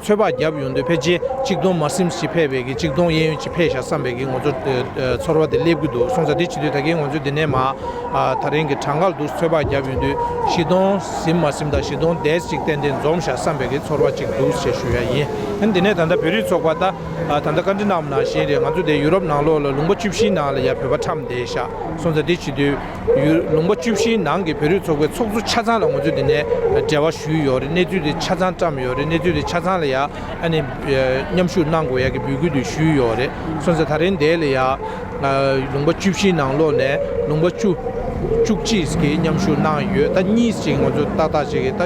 ཚོད་དཔག་བརྒྱབ་ཡོང་དུས་ཕལ་ཆེར་གཅིག་སྟོང་མ་ཟིན་ཞིག་ཕེབས་པའི་གི་གཅིག་སྟོང་གཡས་གཡོན་ཅིག་ཕེབས་ཤག་བསམ་པའི་གི་ང་ཚོ་ཨ་ཨ་ཚོར་བ་དེ་སླེབས་ཀྱི་འདུག་སོང་ཙང་དེ་བྱེད་དུས་ད་གིན་ང་ཚོ་འདི་ནས་མ་ཨ་ད་རིང་གི་གྲངས་ཀ་ལ་འདུག་ཚོད་དཔག་བརྒྱབ་ཡོང་དུས་བཞི་སྟོང་ཟིན་མ་ཟིན་དང་བཞི་སྟོང་བརྒལ་ཅིག་ཏན་ཏན་འཛོམས་ཤག་བསམ་པའི་གི་ཚོར་བ་ཅིག་འདུག་ཅེས་ཞུ་ཡ་ཡིན། ཨ་ནི་འདི་ནས་ད་ལྟ་བོད་རིགས་ཚོགས་པ་ད་ཨ་ད་ལྟ་བཀའ་འདྲི་གནང་བ་ནང་བཞིན་རེད། ང་ཚོ་དེ་ཡུ་རོབ་ནང་ལོགས་ལ་ལུང་པ་བཅུ་བཞིའི་ནང་ལ་ཡ་བོད་པ་ཁྲམ་བསྡད་ཤག་སོང་ཙང་དེ་བྱེད་དུས། ཡུལ་ལུང་པ་བཅུ་བཞིའི་ནང་གི་བོད་རིགས་ཚོགས་པའི་ཚོགས་གཙོ་ཆ་ཚང་ལ་ང་ཚོས་འདི་ནས་འབྲེལ་བ་ཞུས་ཡོད་རེད། གནས་ཚུལ་དེ་ཆ་ཚང་བཀྲམ་ཡོད་རེད། གནས་ཚུལ་དེ་ཆ་ཚང་ལ་ཡ་ཨ་ནི་མཉམ་ཞུགས་གནང་དགོས་ཡ་གི་འབོད་སྐུལ་དེ་ཞུས་ཡོད་རེད། སོང་ཙང་ད་རིང་འདི་ལ་ཡ་ལུང་པ་བཅུ་བཞིའི་ནང་ལོགས་ནས་ལུང་པ་བཅུ་བཅུ་གཅིག་གིས་མཉམ་ཞུགས་གནང་ཡོད། ད་གཉིས་ཅིག་ང་ཚོ་ཏག་ཏག་ཅིག་གིས་ད་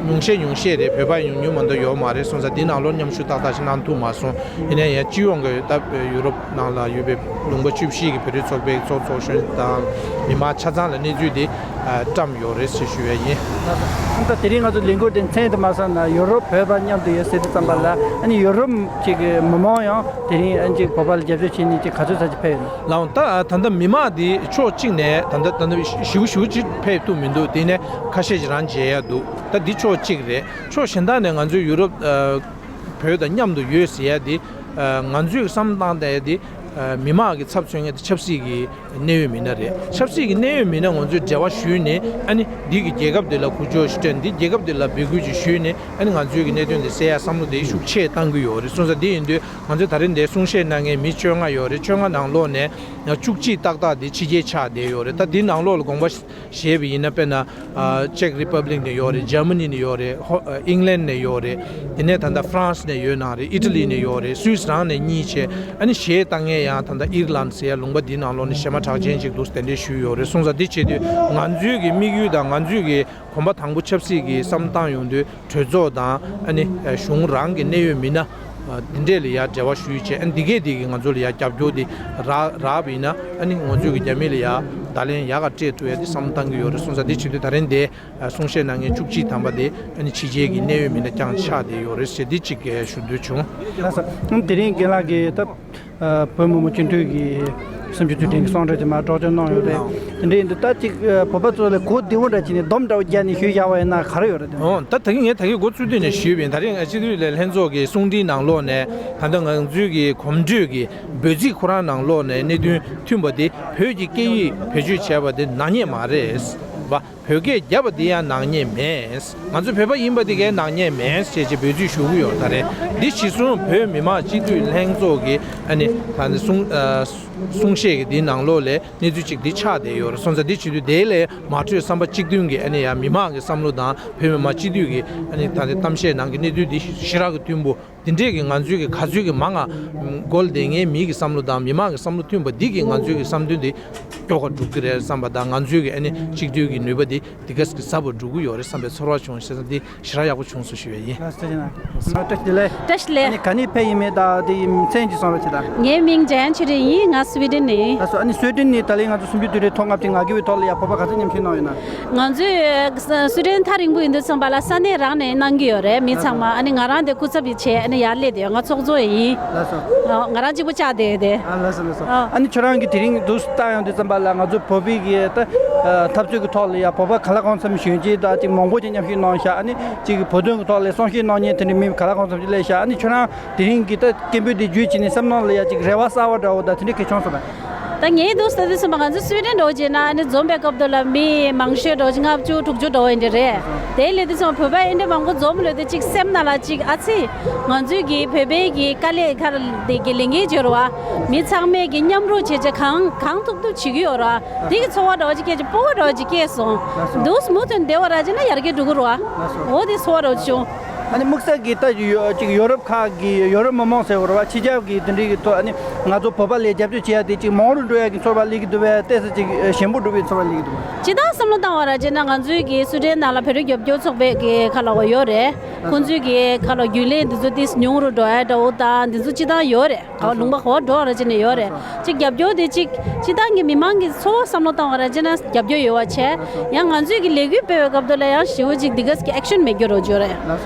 ཉུང་ཤས་ཉུང་ཤས་རེད། བོད་པ་ཉུང་ཉུང་མ་གཏོགས་ཡོད་མ་རེད། སོང་ཙང་འདི་ནང་ལོགས་མཉམ་ཞུགས་ཏག་ཏག་ཅིག་གནང་ཐུབ་མ་སོང་། ཡིན་ན་ཡང་སྤྱི་ཡོངས་ཀྱི་ད་ཡུ་རོབ་ནང་ལ་ཡོད་པའི་ལུང་པ་བཅུ་བཞི་གི་བོད་རིགས་ཚོགས་པའི་ཚོགས་ཚོགས་གཞོན་དང་མི་མང་ཆ་ཚང་ལ་གནས་ཚུལ་འདི་བཀྲམ་ཡོད་རེད་ཞེས་ཞུ་ཡ་ཡིན། ད་དེ་རིང་ང་ཚོ་ལས་འགུལ་དེ་མཚན་དུ་མ་བསམ་ན་ཡུ་རོབ་བོད་པ་མཉམ་དུ་ཡོད་ཟེར་དུས་ཙམ་པ་ལ་ཨ་ནི་ཡུ་རོབ་ཅིག་གི་མི་མང་ཡང་དེ་རིང་ཨ་ཅིག་བོད་པ་ལ་རྒྱབ་སྐྱོར་བྱེད་ནས་ཅིག་ག་ཚོད་ཙམ་ཅིག་ཕེབས་ཡོད་ན། ལགས་འོང་། ད་ད་ལྟ་མི་མང་འདི་ཕྱོགས་གཅིག་ནས་ད་ལྟ་ད་ལྟ་ཞེ་པོ་ཞེ་པོ་ཅིག་ཕེབས་ཐུབ་མི་འདུག་དེ་ནས་ཁ་ཤས་ཅིག་རང་མཇལ་ཡ་འདུག་ད་འདི་ཕྱོགས་གཅིག་རེད། ཕྱོགས་གཞན་དག་ནས་ང་ཚོའི་ཡུ་རོབ་བོད་དང་མཉམ་དུ་ཡོད་ཟེར་ཡ་དེ། ང་ཚོས་བསམ་བློ་བཏང་བསྡད་ཡ་དེ། མི་མང་གི་ཚབ་མཚོན་མཁན་དེ་ཆབ་སྲིད་ཀྱི་གནད་ཡོད་མི་སྣ་རེད། ཆབ་སྲིད་ཀྱི་གནད་ཡོད་མི་སྣ་ང་ཚོས་འབྲེལ་བ་ཞུས་ནས་ཨ་ནི་འདི་གི་རྒྱལ་ཁབ་འདི་ལ་གུས་ཕྱོགས་ཤིག་སྤྲད། འདི་རྒྱལ་ཁབ་འདི་ལ་འབོད་སྐུལ་ཅིག་ཞུས་ནས་ཨ་ནི་ང་ཚོའི་གི་གནད་དོན་དེ་སེལ་ཡ་བསམ་བློ་དེ་ཤུགས་ཆེ་བཏང་གི་ཡོད་རེད། སོང་ཙང་འདི་ཡིན་དུས་ང་ཚོས་ད་རིང་འདིར་གསུང་བཤད་གནང་མཁན་མི་བཅོ་ལྔ་ཡོད་རེད། བཅོ་ལྔ་ནང་ལོགས་ནས་བཅུ་གཅིག་ཏག་ཏག་འདི་ཕྱི་རྒྱལ་ཆགས་བསྡད་ཡོད་རེད། ད་འདི་ནང་ལོགས་ལ་དགོངས་པ་བཞེས་པ་ཡིན་ན། དཔེར་ན་ཨ་ཅེག་རི་པབ་ལིག་ནས་ཡོད་རེད། ཇར་མ་ནི་ནས་ཡོད་རེད། ཧོ་ཨ་ཨིང་ལན་ནས་ཡོད་རེད། དེ་ནས་ད་ལྟ་ཧྥ་རན་སི་ནས་ཡོད་གནང་རེད། ཨི་ཊ་ལི་ནས་ཡོད་རེད། སུད་སི་རང་ནས་གཉིས་བྱས། ཨ་ནི་གཞས་བཏང་མཁན་ཡང་ད་ལྟ་ཨིར་ལན་ཟེར་ཡ་ལུང་པ་འདིའི་ནང་ལོགས་ནས་གཞས་མ་གྲགས་ཅན་ཅིག་འདུག་དེ་འདྲས་ཞུས་ཡོད་རེད། སོང་ཙང་འདི་བྱེད་དུས་ང་ཚོའི་གི་དམིགས་ཡུལ་དང་ང་ཚོའི་གི་གོམ་པ་དང་པོ་ཆབ་སྲིད་ཀྱི་བསམ་བློ་བཏང་ཡོང་དུས། གྲོས་ཚོགས་དང་ཨ་ནི་གཞུང་རང་གི་གནད་ཡོད་མི་སྣ་འདི་འདྲས་ལ་ཡ་འབྲེལ་བ་ཞུས་བྱས། ཨ་ནི་འདི་གས་འདི་གི་ང་ཚོ་ལ་ཡ་རྒྱབ་སྐྱོར་འདི་རག་རག་པ་ཡིན་ན་ཨ་ནི་ང་ཚོའི་གི་རྒྱ་མི་ལ་ཡ་བརྡ་ལན་ཡག་ག་སྤྲད་ཐུབ་ཡ་འདི་བསམ་བློ་བཏང་གི་ཡོད་རེད། སོང་ཙང་འདི་བྱེད་དུས་ད་རིང་འདི་གསུང་བཤད་གནང་མཁན་བཅུ་གཅིག་ཐམ་པ་འདི་ཨ་ནི་ཕྱི་རྒྱལ་གྱི་གནད་ཡོད་མི་སྣ་རྐྱང་ཆགས་བསྡད་ཡོད་རེད་ཟེར་འདི་གཅིག་ཞུ་འདོད་བྱུང་། ལགས་སོ། དེ་རིང་རྒན་ལགས་ཀྱིས་ད་བོད་མི་མང་སྤྱི་འཐུས་ཀྱི་ སུམ་ཅུ་དུས་དྲན་གྱི་གསུང་གྲོས་དེ་མར་སྒྲོག་སྦྱང་གནང་ཡོད་རེད། དེ་འདྲ་ཡིན་དུས་ད་ཅིག་བོད་པ་ཚོ་ལ་གོ་བདེ་བོ་འདྲ་བྱས་ནས་སྡོམ་འདྲ་བོ་བརྒྱབ་ནས་ཞུས་བཞག་པ་ཡིན་ན་ག་རེ་ཡོད་རེད་དེ། ཨོ་ད་ད་གིན་ངས་ད་གིན་འགོ་ཚུགས་དུས་ནས་ཞུས་པ་ཡིན། ད་རིང་སྤྱི་འཐུས་ལས་ལྷན་ཚོགས་ཀྱི་གསུང་འཕྲིན་ནང་ལོགས་ནས་ད་ལྟ་ང་ཚོའི་གི་གོམ་བགྲོད་ཀྱི་འབོད་ཚིག་ཁོ་རང་ནང་ལོགས་ནས་གནད་དོན་མཐུན་པ་དེ་བོད་ཀྱི་སྐད་ཡིག་བེད་སྤྱོད་བྱས་པ་དེ་ནག་ཉེས་མ་རེད་བ། བོད་སྐད་བརྒྱབ་པ་འདི་ཡང་ནག་ཉེས་མེད། ང་ཚོ་བོད་པ་ཡིན་པ་འདི་གའི་ནག་ཉེས་མེད་ཅེས་ཅེས་འབོད་ཚིག་ཞུ་གི་ཡོད། ད་རེད་འདི་གཞི་བཟུང་བོད་མི་མང་སྤྱི་འཐུས་ལྷན་ཚོགས་ཀྱི་ཨ་ནི་ད་ནི་གསུང་ཨ་གསུང་བཤད་ཀྱི་འདི་ནང་ལོགས་ལས་གནས་ཚུལ་གཅིག་འདི་ཆགས་བསྡད་ཡོད་རེད། སོང་ཙང་འདི་བྱེད་དུས་དེ་ལས་མ་འཕྲོས་བསམ་པ་གཅིག་མཐུན་གྱི་ཨ་ནི་ཡང་མི་མང་གི་བསམ་བློ་དང་བོད་མི་མང་སྤྱི་འཐུས་ཀྱི་ཨ་ནི་ད་ནི་གཏམ་བཤད་ནང་གི་གནས་ཚུལ་འདི་ཞེ་དྲག་གི་མཐུན་པོ། དེ་འདྲས་ཀྱི་ང་ཚོའི་གི་ག་ཚོད་ཀྱི་མང་ང་མགོ་ལ་བསྡད་མཁན་མི་གི་བསམ་བློ་དང་མི་མང་གི་བསམ་བློ་མཐུན་པ་འདི་གི་ང་ཚོའི་གི་བསམ་འདུན་འདི་སྐྱོ་ག་འགྲུབ་ཀྱི་རེད་བསམ་པ་དང་། ང་ཚོའི་གི་ཨ་ནི་གཅིག་སྡུད་ཀྱི་ནུས་པ་འདི་འདི་ག་ཟེ་གི་ཟབ་པོ་འགྲོ་གི་ཡོད་རེད་བསམ་པའི་ཚོར་བ་བྱུང་། བྱས་ཙང་འདི་ཞེ་དྲག་ཡག་པོ་བྱུང་སོང་ཞུ་བ་ཡིན། ལགས་སོ། བཀྲ་ཤིས་བདེ་ལེགས། བཀྲ་ཤིས་བདེ་ལེགས། ཨ་ནི་ག་ནས་ཕེབས་ཡིན་མིན་དང་དེ་ཡི་མཚན་གྱི་གསུང་རོགས་བྱེད་དང་། ངའི་མིང་འཇམ་དབྱངས་ཆོས་སྒྲོན་ཡིན། ང་སུའེ་ཌེན་ནས་ཡིན། ལགས་སོ། ཨ་ནི་སུའེ་ཌེན་ནས་ད་ལན་ང་ཚོ་སུམ་ཅུ་དུས་དྲན་ཐོག་མ་དེ་ང་རྒྱལ་བའི་ཐོག་ལ་ཡ་བོད་པ་ག་ཚོད་མཉམ་ཞུགས་གནང་ཡོད་ན། ང་ཚོས་སུའེ་ཌེན་ཐག་རིང་པོ་ཡིན་དུས་ཙམ་པ་ལ་ས་གནས་རང་ནས་གནང་གི་ཡོད་རེད། མི་ཚང་མ་ཨ་ནི་ང་རང་དེ་སྐུ་ཚབ་ཡི་བྱས་ཨ་ནི་ཡར་སླེབས་དེ་ང་ཚོགས་གཙོ་ཡིན། ལགས་སོ། ང་རང་གཅིག་པུ་བཅར་བསྡད་ཡོད་དེ། ཨ་ལགས་སོ་ལགས་སོ། ཨ་ནི་ཁྱོད་རང་གིས་དེ་རིང་འདུག་སེ་བལྟ་ཡོང་དུས་ཙམ་པ་ལ་ང་ཚོ་བོད་པའི་གི་ད་འཐབ་རྩོད་ཀྱི་ཐོག་ལ་ཡ་བོད་པ་ག་ལ་གང་འཚམ་གཞོན་སྐྱེས་དང་ཅིག་མང་པོ་ཅིག་མཉམ་ཞུགས་གནང་ཤག་ཨ་ནི་ཅིག་བོད་དོན་གྱི་ཐོག་ལ་གསུང་བཤད་གནང་མཁན་དེ་འདྲའི་མི་ག་ལ་གང་འཚམ་ཅིག་སླེབས་ཤག་ཨ་ནི་ཁྱོད་རང་དེ་རིང་གི་ད་སྐད་འབོད་དེ་བརྒྱུད་བྱས་ནས་བསམ་མནོ་ལ་ཡ་ཅིག་རེ་བ་གསར་བ་འདྲ་བོ་དང་དེ་འདྲའི་ག་བྱུང་སོང་ན། ད་ངས་འདུག་ཟེར་དུས་ཙམ་པ་ང་ཚོ་སུའེ་ཌེན་འགྲོ་རྗེས་ན་ཨ་ནི་འཛོམས་པའི་སྐབས་དུ་ལ་མི་མང་ཤོས་འགྲོ་ཅིག་ལྔ་བཅུ་དྲུག་ཅུ་འགྲོ་བ་ཡིན་འདྲ་རེད། དེ་ལས་དུས་ཙམ་པ་བོད་པ་ཨེ་འདྲ་མང་པོ་འཛོམས་ལོས་དེ་ཅིག་སེམས་ནང་ལ་ཅིག་ཨ་ཙི། ང་ཚོའི་གི་བོད་པའི་གི་དཀའ་ལས་ཁར་དེ་གི་ལས་འགན་བྱེད་རོགས་ཨ། མི་ཚང་མས་གི་མཉམ་རུབ་བྱས་བྱས་གང་གང་ཐུབ་ཐུབ་བྱེད་ཀྱི་ཡོད་རོགས་ཨ། དེ་གི་ཚོར་བ་འདྲ་བོ་ཅིག་སྐྱེས་ཅིག་སྤོབས་པ་འདྲ་བོ་ཅིག་སྐྱེས་སོང་། འདུག་མུ་མཐུད་བསྡད་པ་ར་ཅིག་ན་ཡར་རྒྱས་འགྲོ་གི་རོགས་ཨ། འོ་དེ་ཚོར་བ་འདྲ་བོ་ཅིག་བྱུང་། ཨ་ནི་དམིགས་བསལ་གྱིས་ད་ཡོ་ཅིག་ཡོ་རོབ་ཁག་གི་ཡོ་རོབ་མི་མང་ཟེར་བ་རེད་བ། ཕྱི་རྒྱལ་གྱི་དེ་འདྲའི་གི་ཐོག་ཨ་ནི་ང་ཚོ་བོད་པ་ལ་རྒྱབ་སྐྱོར་བྱེད་ཡ་དེ་ཅིག་མང་རུ་འགྲོ་ཡ་གི་ཚོར་བ་སླེབས་ཀྱི་འདུག་བས། ཏོག་ཙམ་ཅིག་ཞན་པོ་འགྲོ་བའི་ཚོར་བ་སླེབས་ཀྱི་འདུག་བས། ཇི་ལྟར་བསམ་བློ་བཏང་བ་ར་བྱས་ན་ང་ཚོའི་གི་སུའེ་ཌེན་ནང་ལ་བོད་རིགས་རྒྱབ་སྐྱོར་ཚོགས་པའི་གི་ཁ་ལ་བ་ཡོད་རེད། ཁོང་ཚོའི་གི་ཁ་ལ་རྒྱུན་ལས་འདི་ཚོ་ཏོག་ཙམ་ཉུང་རུ་འགྲོ་ཡ་འདྲ་བོ་དང་འདི་ཚོ་སྤྱི་བཏང་ཡོད་རེད། ག་བ་ལུང་པ་ག་བ་འགྲོ་ར་བྱས་ནས་ཡོད་རེད། ཅིག་རྒྱབ་སྐྱོར་དེ་ཅིག་སྤྱི་བཏང་གི་མི་མང་གི་ཚོར་བ་བསམ་བློ་བཏང་བ་ར་བྱས་ན་རྒྱབ་སྐྱོར་ཡོད་བ་བྱས། ཡང་ང་ཚོའི་གི་ལས་འགུལ་སྤེལ་བའི་སྐབས་དུ་ལ་ཡང་ཞི་བོ་ཅིག་འདི་ག་ཟེ་གི་ཨེག་ཤན་མེད་རྒྱུ་རོ་བརྗོད་རེད།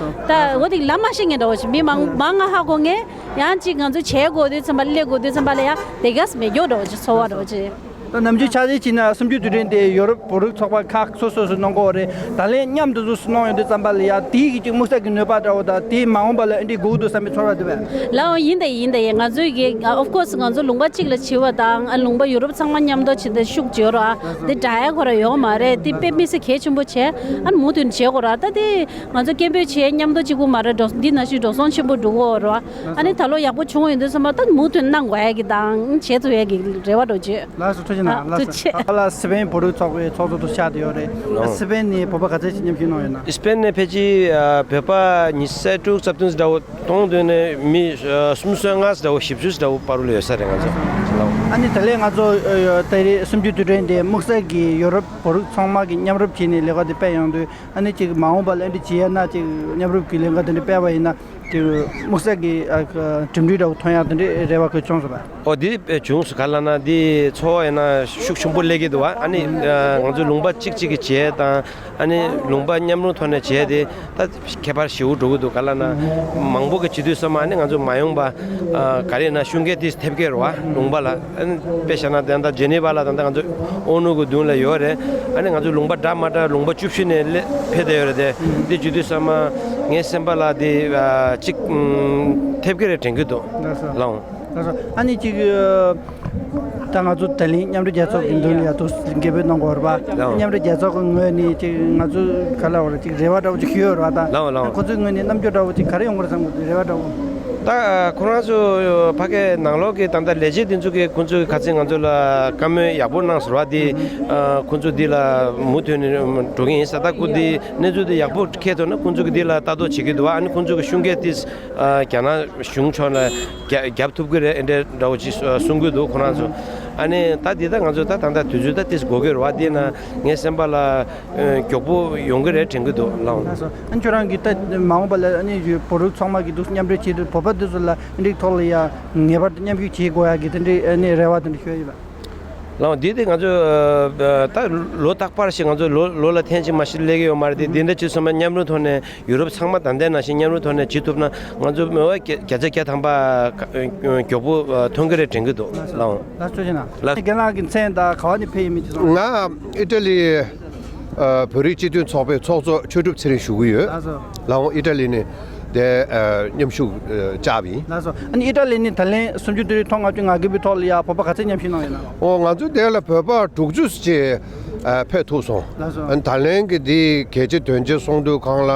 ད་འོ་དེ་ལ་མ་ཤེས་ངེས་འདྲ་བོ་ཅིག་མི་མང་མང་ང་ཧ་གོ་ངེས། ཡང་ཅིག་ང་ཚོ་བྱེད་དགོས་དུས་ཙམ་པ་སླེབས་དགོས་དུས་ཙམ་པ་ལ་ཡང་དེ་ག་ཟེ་མེད་རྒྱུ་འདྲ་བོ་ཅིག་ཚོར་བ་འདྲ་བོ་ཅིག་ད་ནམ་རྒྱུན་ཆ་ཚང་བྱས་ན་སུམ་ཅུ་དུས་དྲན་དེ་ཡོ་རོབ་བོད་རིགས་ཚོགས་པ་ཁག་སོ་སོ་སོ་གནང་གི་ཡོད་རེད། ད་ལན་མཉམ་དུ་སུ་སུ་གནང་ཡོང་དུས་ཙམ་པ་ལ་ཡ་དེའི་གི་ཅིག་དམིགས་བསལ་གྱི་ནུས་པ་འདྲ་བོ་དང་དེའི་མ་འོངས་པ་ལ་ཨེ་འདྲའི་དགོས་འདུག་བསམ་པའི་ཚོར་བ་འདུག་བས། ལའོ་ཡིན་ད་ཡིན་ད་ཡིན། ང་ཚོའི་གི་of course ང་ཚོ་ལུང་པ་གཅིག་ལ་བྱེད་པ་དང་ཨ་ལུང་པ་ཡུ་རོབ་ཚང་མ་མཉམ་དུ་བྱེད་དེ་ཤུགས་བརྗོད་རོགས་ཨ། འདི་འདྲ་ཡ་ཁོ་ར་ཡོང་མ་རེད། འདི་དཔེ་མི་སྲིད་གལ་ཆེན་པོ་བྱས། ཨ་ནི་མུ་མཐུད་བྱེད་དགོས་ར། ད་དེ་ང་ཚོ་སྐད་འབོད་བྱེད་མཉམ་དུ་གཅིག་པུ་མ་རེད། འགྲོ་འདི་ན་ཞིག་འགྲོ་སོང་ཆེན་པོ་འགྲོ་གི་ཡོད་རེད་བ། ཨ་ནི་ད་ལོ་ཡག་པོ་བྱུང་ཡོང་དུས་ཙམ་པ་ད་མུ་མཐུད་གནང་དགོས་ཡ་གི་དང་བྱེད་ཐུབ་ཡ་གི་རེ་བ་འདྲ་བོ་བྱེད། ལགས་སོ། ཐུགས་རྗེ་གནང་། ཨ་ལགས་སོ། ཐུགས་རྗེ་ཆེ། ཨ་ལ་སི་པེན་བོད་རིགས་ཚོགས་པའི་ཚོགས་གཙོ་དུ་ཆགས་བསྡད་ཡོད་རེད། ཨ་སི་པེན་ནས་བོད་པ་ག་ཚད་ཅིག་མཉམ་ཞུགས་གནང་ཡོད་ན། སི་པེན་ནས་ཕལ་ཆེར་ཨ་བོད་པ་ཉི་ཤུ་རྩ་དྲུག་རྩ་བདུན་འདྲ་བོ། སྟོང་དོན་ནས་མི་ཨ་སུམ་ཅུ་སོ་ལྔ་འདྲ་བོ་བཞི་བཅུ་འདྲ་བོ་བར་ལ་ཡོད་ས་རེད་ང་ཚོ་ལའོ། ཨ་ནི་ད་ལན་ང་ཚོ་ཨ་ད་རེས་སུམ་ཅུ་དུས་དྲན་དེ་དམིགས་བསལ་གྱི་ཡོ་རོབ་བོད་རིགས་ཚང་མ་གི་མཉམ་རུབ་བྱས་ནས་ལས་ཀ་དེ་སྤེལ་ཡོང་དུས་ཨ་ནི་ཅིག་མ་འོངས་པ་ལ་ཨ་འདྲ་བྱེད་ཡ་ན་ཅིག་མཉམ་རུབ་ཀྱི་ལས་ཀ་དེ་འདྲ་སྤེལ་བ་ཡིན་ན། དེ་དམིགས་བསལ་གྱི་ཨ་གྲུབ་འབྲས་འདྲ་བོ་ཐོན་ཡག་དེ་འདྲའི་རེ་བ་གོ་བྱུང་སོང་བ། ཨོ་དེ་བྱུང་སོང་། ག་ལ་ན་དེ་ཚོར་བ་ཡིན་ན་ཤུགས་ཆེན་པོ་སླེབས་ཀྱི་འདུག་བ། ཨ་ནི་ཨ་ང་ཚོ་ལུང་པ་གཅིག་གཅིག་གི་བྱས་དང་ཨ་ནི་ལུང་པ་མཉམ་རུབ་ཐོག་ནས་བྱས་དེ་ད་ཁྱད་པར་ཞེ་པོ་འགྲོ་གི་འདུག། ག་ལ་ན་མང་པོ་གི་བྱེད་དུས་ཙམ་ཨ་ནི་ང་ཚོ་མ་ཡོང་པ་ཨ་ག་རེ་ན་ཤུགས་རྐྱེན་དེ་ཐེབས་ཀྱི་རེད་བ་ལུང་པ་ལ། ཨ་ནི་དཔེ་བཞག་ན་དེ་ད་ཇེ་ནི་ཝ་ལ་ད་ད་ང་ཚོ་ཨོ་ནུ་གི་མདུན་ལ་ཡོད་རེད། ཨ་ནི་ང་ཚོ་ལུང་པ་འདྲ་མ་འདྲ་ལུང་པ་བཅུ་བཞི་ནས་སླེ་ཕེབས་བསྡད་ཡོད་རེད་དེ། དེ་བྱེད་དུས་ཙམ་ཨ་ངའི་སེམས་པ་ལ་དེ་ཨ་གཅིག་ཨམ་ཐེབས་ཀྱི་རེད་དྲན་གྱི་འདུག་ལགས་སོ། ལའོ། ལགས་སོ། ཨ་ནི་གཅིག་ད་ང་ཚོ་ད་ལན་མཉམ་འབྲེལ་རྒྱལ་ཚོགས་ཀྱི་མདུན་ལ་ཡ་ཐུགས་འགེལ་འབོད་གནང་དགོས་རེད་པ། ལའོ། མཉམ་འབྲེལ་རྒྱལ་ཚོགས་ཀྱི་ངོས་ནས་གཅིག་ང་ཚོ་ག་ལ་བ་རེད་གཅིག་རེ་བ་འདྲ་བོ་གཅིག་ཞུས་ཡོད་རེད་པ། ད་ལའོ་ལའོ། ཁོ་ཚོའི་ངོས་ནས་རྣམ་འགྱུར་འདྲ་བོ་གཅིག་ག་རེ་ཡོང་གི་རེད་བསམ་གི་འདུག། རེ་བ་འདྲ་བོ། ད་ཁོ་རང་ཚོ་ཕ་གའི་ནང་ལོགས་ཀྱི་ད་ལྟ་ལས་བྱེད་འདི་ཚོ་གིས་ཁོ་ཚོ་གི་ཁ་ཚིག་ང་ཚོ་ལ་བཀའ་མོལ་ཡག་པོ་གནང་ཟེར་བ་འདི་ཨ་ཁོ་ཚོ་འདི་ལ་མུ་མཐུད་ནས་འགྲོ་གི་ཡིན་ས། ད་ཁོ་འདི་གནས་ཚུལ་འདི་ཡག་པོ་འཁྱེར་ཐུབ་ན་ཁོ་ཚོ་གི་འདི་ལ་ལྟ་རྟོག་བྱེད་ཀྱི་འདུག་བ། ཨ་ནི་ཁོ་ཚོ་གི་ཤུགས་རྐྱེན་འདི་ཨ་རྒྱ་ནག་གཞུང་ཕྱོགས་ནས་རྒྱ་རྒྱབ་ཐུབ་ཀྱི་རེད་ཨེ་འདྲ་འདྲ་བོ་ཅིག་གསུང་གི་འདུག་ཁོ་རང་ཚོ། ཨ་ནི་ད་འདི་ད་ང་ཚོ་ད་ད་ལྟ་དུས་ཚོད་ད་ཏིས་འགོར་གི་རེད་བ། འདི་ན་ངའི་སེམས་པ་ལ་ཨ་མགྱོགས་པོ་ཡོང་གི་རེད་དྲན་གྱི་འདུག་ལགས། ལགས་སོ། ཨ་ཁྱོད་རང་གིས་ད་མ་འོངས་པ་ལ་ཨ་ནི་བོད་རིགས་ཚང་མ་གིས་འདུག་མཉམ་འབྲེལ་བྱེད་དུས་བོད་པ་འདི་ཚོ་ལ་ཨ་འདྲའི་ཐོག་ལ་ཡ་ངེས་པར་དུ་མཉམ་ཞུགས་བྱེད་དགོས་ཡ་གི་དེ་འདྲའི་ཨ་ནི་རེ་བ་དེ་འདྲ་ཞུ་ཡ་ཡོད་པ། ལགས་འདི་དེ་ང་ཚོ་ད་ལོ་རྟག་པར་ཞིག་ང་ཚོ་ལོ་ལོ་ལ་ཐེངས་གཅིག་མ་ཞིག་སླེབས་ཀྱི་ཡོད་མ་རེད་དེ། འདི་འདྲ་བྱས་སོང་ན་མཉམ་རུབ་ཐོག་ནས་ཡུ་རོབ་ཚང་མ་ད་ལྟའི་ནང་བཞིན་མཉམ་རུབ་ཐོག་ནས་བྱེད་ཐུབ་ན་ང་ཚོ་མི་བ་བརྒྱ་ཆ་བརྒྱ་ཐམ་པ་མགྱོགས་པོ་ཐོན་གྱི་རེད་དྲན་གྱི་འདུག་ལགས། ལགས་སོ་ཐུགས་རྗེ་གནང་། ལགས། རྒན་ལགས་ཀྱི་མཚན་དང་ག་བ་ནས་ཕེབས་ཡིན་མིན་དེ་ཚོ། ང་ཨི་ཊ་ལི་བོད་རིགས་སྤྱི་མཐུན་ཚོགས་པའི་ཚོགས་གཙོ་ཆོས་གྲུབ་ཚེ་རིང་ཞུ་གི་ཡོད། ལགས་སོ། ལགས་འོང་ཨི་ཊ་ལི་ནས་དེ་མཉམ་ཞུགས་བཅར་བ་ཡིན། ལགས་སོ། ཨ་ནི་ཨི་ཊ་ལི་ནས་ད་ལན་སུམ་ཅུ་དོན་རེ་ཐོག་ལྔ་བཅུ་ང་དགུ་པའི་ཐོག་ལ་ཡ་བོད་པ་ག་ཚད་མཉམ་ཞུགས་གནང་ཡོད་ན། ཨོ་ང་ཚོ་དེ་ལ་བོད་པ་དྲུག་ཅུ་ཅིག་ཕེབས་ཐུབ་སོང་། ལགས་སོ། ཨ་ནི་ད་ལན་གྱི་འདི་གལ་ཆེ་དོན་ཆེ་གསུང་དུས་གང་ལ་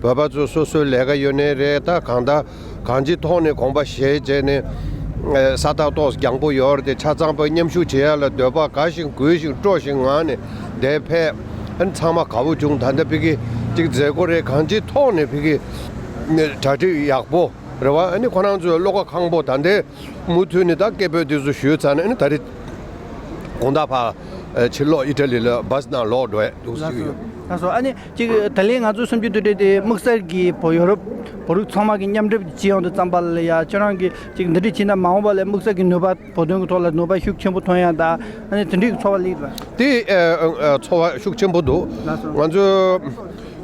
བོད་པ་ཚོ་སོ་སོའི་ལས་ཀ་ཡོད་ནའི་རེད། ད་གང་ལྟར་གང་ཅིའི་ཐོག་ནས་དགོངས་པ་བཞེས་བྱས་ནས་ས་ཐག་ཏོག་རྒྱང་པོ་ཡོད་རེད་དེ། ཆ་ཚང་པ་མཉམ་ཞུགས་བྱེད་ཡ་ལ་འདོད་པ་དགའ་ཞིང་གུས་ཤིང་སྤྲོ་ཞིང་ངང་ནས་འདིར་ཕེབས། ཨ་ནི་ཚང་མ་དགའ་པོ་བྱུང་། ད་ལྟ་ཕ་གི་ཅིག་མཛད་སྒོ་རེད། གང་ཅིའི་ཐོག་ནས་ཕ་གི་གྲ་སྒྲིག་ཡག་པོ་རེད་བ། ཨ་ནི་ཁོ་རང་ཚོའི་བློ་ཁ་ཁང་པོ་ད་ལྟའི་མུ་མཐུད་ནས་ད་སྐད་འབོད་འདི་ཚོ་ཞུས་ཚར་ནས་ཨ་ནི་ད་རེས་དགོང་དག་ཕར་ཕྱིར་ལོག་ཨི་ཊ་ལི་ལ་བྷ་སི་ནང་ལོག་འགྲོ་ཡ་འདུག་ཟེར་གྱི་ཡོད། ལགས་སོ། ཨ་ནི་ཅིག་ད་ལན་ང་ཚོའི་སུམ་ཅུ་དོན་རེ་དེ་དམིགས་བསལ་གྱི་བོད་ཡོ་རོབ་བོད་རིགས་ཚང་མ་གི་མཉམ་འབྲེལ་བྱེད་ཡོང་དུས་ཙམ་པ་ལ་ཡ་ཁྱེད་རང་གིས་ཅིག་འདི་འདྲ་བྱས་ན་མ་འོངས་པ་ལ་དམིགས་བསལ་གྱི་ནུས་པ་བོད་དོན་གྱི་ཐོག་ལ་ནུས་པ་ཤུགས་ཆེན་པོ་ཐོན་ཡ་ད་ཨ་ནི་དེ་འདྲའི་ཚོར་བ་སླེབས་པ། དེ་ཚོར་བ་ཤུགས་ཆེན་པོ་འདུག་ལགས་སོ། ང་ཚོ་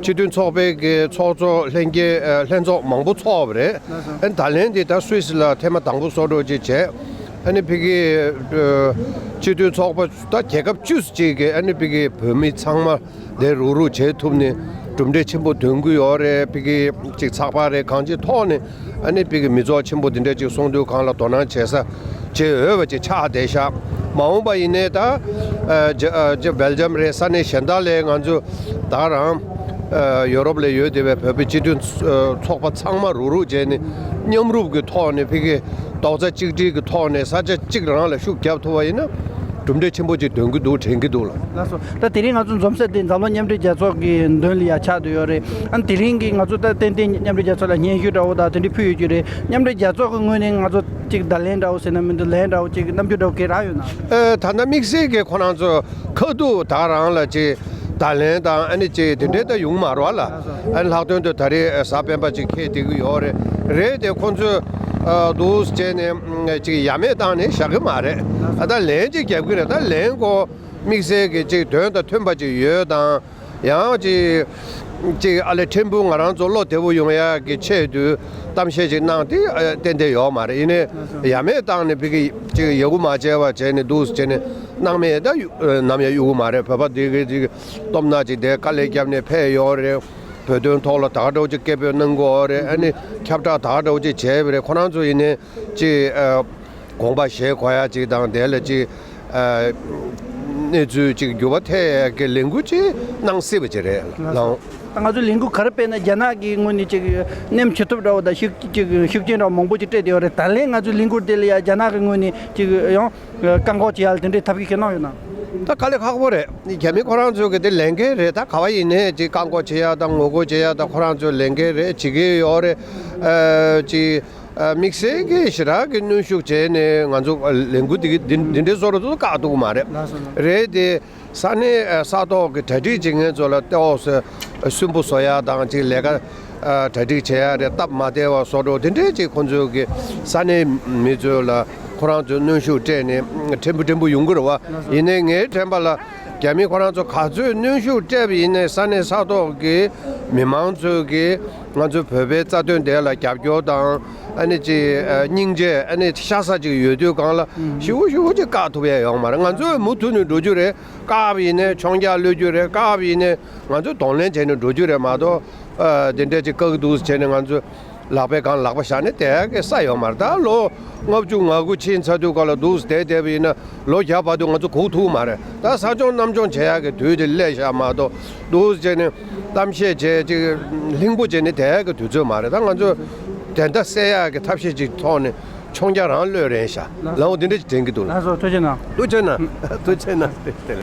སྤྱི་མཐུན་ཚོགས་པའི་གི་ཚོགས་གཙོ་ལྷན་རྒྱས་ལྷན་ཚོགས་མང་པོ་ཚོགས་པ་རེད། ལགས་སོ། ཨ་ནི་ད་ལན་འདི་ད་སུད་སི་ལ་ཐེངས་མ་དང་པོ་སོ་འགྲོ་ཅིག་བྱས། ཨ་ནི་ཕ་གི་སྤྱི་མཐུན་ཚོགས་པ་ད་རྒྱལ་ཁབ་བཅུ་ཅིག་གི་ཨ་ནི་ཕ་གི་བོད་མི་ཚང་མ་དེ་རུག་རུག་བྱེད་ཐུབ་ནས་གྲུབ་འབྲས་ཆེན་པོ་ཐོན་གྱི་ཡོད་རེད། ཕ་གི་ཅིག་ཚགས་པར་རེད་གང་ཅིའི་ཐོག་ནས་ཨ་ནི་ཕ་གི་མི་ཚོགས་ཆེན་པོ་འདི་འདྲ་ཅིག་སོང་དུས་གང་ལ་དོ་སྣང་བྱེད་ས་བྱེད་འོས་པ་ཅིག་ཆགས་བསྡད་ཤག་མ་འོངས་པ་ཡིན་ནའི་ད་ཨ་ཇ་ཨ་ཇ་སྦེལ་ཇམ་རེད། ས་གནས་གཞན་དག་ལས་ང་ཚོ་ད་རང་ཨ་ཡོ་རོབ་ལ་ཡོད་བསྡད་པའི་བོད་པའི་སྤྱི་མཐུན་ཚོགས་པ་ཚང་མ་རུག་རུག་བྱས་ནས་མཉམ་རུབ་ཀྱི་ཐོག་ནས་ཕ་གི་རྡོག་རྩ་གཅིག་སྒྲིལ་གྱི་ཐོག་ནས་ས་ཆ་གཅིག་རང་ལ་ཤུགས་རྒྱབ་ཐུབ་པ་ཡིན་ན། གྲུབ་འབྲས་ཆེན་པོ་ཅིག་ཐོན་གྱི་འདུག་དྲན་གྱི་འདུག་ལགས། ལགས་སོ། ད་དེ་རིང་ང་ཚོ་འཛོམས་ས་དེ་འཛམ་གླིང་མཉམ་འབྲེལ་རྒྱལ་ཚོགས་ཀྱི་མདུན་ལ་ཡ་ཆགས་བསྡད་ཡོད་རེད། ཨ་ནི་དེ་རིང་གི་ང་ཚོ་ད་ཏན་ཏན་མཉམ་འབྲེལ་རྒྱལ་ཚོགས་ལ་སྙན་ཞུ་འདྲ་བོ་དང་དེ་འདྲ་ཕུལ་ཡོད་ཀྱི་རེད། མཉམ་འབྲེལ་རྒྱལ་ཚོགས་ཀྱི་ངོས་ནས་ང་ཚོ་ཅིག་བརྡ་ལན་འདྲ་བོ་ཟེར་ན་མི་འདུག་ལན་འདྲ་བོ་ཅིག་རྣམ་འགྱུར་འདྲ་བོ་ག་རེ་རག་ཡོད་ན། ཨེ་ད་ལྟ་དམིགས་བསལ་གྱི་ཁོ་རང་ཚོ་ཁ་ཐུག་ད་རང་ལ་ཅིག་བརྡ་ལན་དང་ཨ་ནི་ཅིག་དེ་འདྲའི་ད་ཡོང་མ་རེད་བ་ལགས། ཨ་ནི་ལྷག་དོན་དུ་ད་རེས་གཟའ་སྤེན་པ་ཅིག་འཁེལ་བསྡད་ཀྱི་ཡོད་རེད། རེད་དེ་ཁོ་ཚོས་ཨ་འདུག་བྱས་ནས་ཅིག་ཡ་མེད་བཏང་ནས་བཞག་གི་མ་རེད། ཨ་ད་ལན་ཅིག་རྒྱབ་ཀྱི་རེད། ད་ལན་ཁོ་དམིགས་བསལ་གྱི་ཅིག་དོན་དང་མཐུན་པ་ཅིག་ཡོད་དང་ཡང་ཅིག་ཅིག་ཨ་ལས་ཕྲན་བུ་ང་རང་ཚོ་བློ་བདེ་པོ་ཡོང་ཡག་གི་ཆེད་དུ་གཏམ་བཤད་ཅིག་གནང་དེ་ཨ་ཏན་ཏན་ཡོད་མ་རེད། ཡིན་ནའི་ཡ་མེད་བཏང་ནས་ཕ་གི་ཅིག་ཡག་པོ་མ་བྱས་པ་བྱས་ནས་འདུག་བྱས་ནས་སྣང་མེད་ད་ནམ་ཡང་གཡུག་གི་མ་རེད། བོད་པ་འདི་གི་ཅིག་སྟོབས་ན་ཅིག་དེ་དཀའ་ལས་བརྒྱབ་ནས་ཕེབས་ཡོད་རེད། བོད་དོན་ཐོག་ལ་ད་ག་འདྲ་བོ་ཅིག་སྐད་འབོད་གནང་གི་ཡོད་རེད། ཨ་ནི་ཁྱབ་བསྒྲགས་ད་ག་འདྲ་བོ་ཅིག་བྱས་པ་རེད། ཁོ་རང་ཚོ་ཡིན་ནའི་ཅིག་ཨ་དགོངས་པ་བཞེས་དགོས་ཡ་ཅིག་དང་དེ་ལ་ཅིག་ཨ་གནས་ཚུལ་ཅིག་འགྱུར་བ་ཐེབས་ཡ་གི་ལས་འགུལ་ཅིག་གནང་སྲིད་པ་ཅིག་རེད་ལགས། ད་ང་ཚོས་ལས་འགུལ་ག་རེ་སྤེལ་ན་རྒྱ་ནག་གི་ངོས་ནས་ཅིག་སྣེ་མཆེད་ཐུབ་འདྲ་བོ་དང་ཤུགས་ཅིག་ཤུགས་རྐྱེན་འདྲ་བོ་མང་པོ་ཅིག་སྤྲད་བསྡད་ཡོད་རེད། ད་ལན་ང་ཚོའི་ལས་འགུལ་དེ་ལ་ཡ་རྒྱ་ནག་གི་ངོས་ནས་ཅིག་ཡང་བཀག་འགོག་བྱེད་ཡ་ལ་དེ་འདྲའི་ཐབས་ཤེས་གལ་གནང་ཡོད་ན། ད་དཀའ་ལས་ཁག་པོ་རེད། རྒྱ་མི་ཁོ་རང་ཚོས་གི་དེ་ལས་འགན་རེད། ད་ག་བ་ཡིན་ནའི་ཅིག་བཀག་འགོག་བྱེད་ཡ་དང་ངོ་རྒོལ་བྱེད་ཡ་ད་ཁོ་རང་ཚོའི་ལས་འགན་རེད། བྱེད་ཀྱི་ཡོད་རེད། ཨ་ཅིག་ཨ་དམིགས་བསལ་གྱི་ཞེ་དྲག་གི་གནོན་ཤུགས་བྱས་ནས་ང་ཚོ་ལས་འགུལ་འདི་གི་འདི་འདི་འདྲའི་བཟོ་འདྲ་ཚོ་བཀག་ཐུབ་ཀྱི་མ་རེད། ལགས་སོ་ལགས། རེད་དེ། ས་གནས་ཨ་ས་ཐོག་གི་གྲ་སྒྲིག་བྱེད་མཁན་ཚོ་ལ་ལྟེ་འོག་སུ་སུན་པོ་བཟོ་ཡ་དང་ཅིག་ལས་ཀ་ཨ་གྲ་སྒྲིག་བྱེད་ཡ་རེད། སྟབས་མ་བདེ་བ་བཟོ་འདྲ་དེ་འདྲའི་ཅིག་ཁོང་ཚོས་གི་ས་གནས་མི་ཚོ་ལ་ཁོ་རང་ཚོས་གནོན་ཤུགས་སྤྲད་ནས་ཕྲན་བུ་ཕྲན་བུ་ཡོང་གི་རེད་བ། ཡིན་ནའི་ངའི་དྲན་པ་ལ་རྒྱ་མི་ཁོ་རང་ཚོ་ག་ཚོད་གནོན་ཤུགས་སྤྲད་པ་ཡིན་ནའི་ས་གནས་ས་ཐོག་གི་མི་མང་ཚོས་གི་ང་ཚོ་བོད་པའི་རྩ་དོན་དེ་ལ་རྒྱབ་སྐྱོར་དང་ཨ་ནི་ཅིག་ཨ་སྙིང་རྗེ་ཨ་ནི་ཤ་ཚ་ཅིག་ཡོད་དུས་གང་ལ་ཞེ་པོ་ཞེ་པོ་ཅིག་བཀག་ཐུབ་ཡ་ཡོང་མ་རེད། ང་ཚོས་མུ་མཐུད་ནས་འགྲོ་རྒྱུ་རེད། བཀག་པ་ཡིན་ནའི་མཆོང་རྒྱག་གློད་རྒྱུ་རེད། བཀག་པ་ཡིན་ནའི་ང་ཚོས་གདོང་ལེན་བྱས་ནས་འགྲོ་རྒྱུ་རེད་མ་གཏོགས། ཨ་དེ་འདྲས་ཅིག་བཀག་འདུག་བྱས་ནས་ང་ཚོས་ལག་པའི་སྒང་ལག་པ་བཞག་ནས་བསྡད་ཀྱི་ས་ཡོད་མ་རེད། ད་ལོ་ལྔ་བཅུ་ང་དགུ་ཕྱིན་ཚར་དུས་སྐབས་ལ་འདུག་བསྡད་བསྡད་པ་ཡིན་ན་ལོ་བརྒྱ་བར་དུ་ང་ཚོ་སྒུག་ཐུབ་མ་རེད། ད་ས་སྐྱོང་གནམ་སྐྱོང་བྱེད་ཡག་གི་དུས་དེ་སླེབས་ཤག་མ་གཏོགས་འདུག་བྱས་ནས་གཏམ་བཤད་བྱས་ཅིག་ལྷིང་པོ་བྱས་ནས་བསྡད་ཡག་གི་དུས་ཚོད་མ་རེད། ད་ང་ཚོ་དེ་འདྲ་སེལ་ཡག་གི་ཐབས་ཤེས་ཅིག་ཐོག་ནས། མཆོང་རྒྱག་རང་གློད་རན་ཤག་ལགས་འོ་འདི་འདྲ་ཞིག་དྲན་གྱི་འདུག་ལགས་སོ་ཐུགས་རྗེ་གནང་། ཐུགས་རྗེ་གནང་། ཐུགས་རྗེ་གནང་།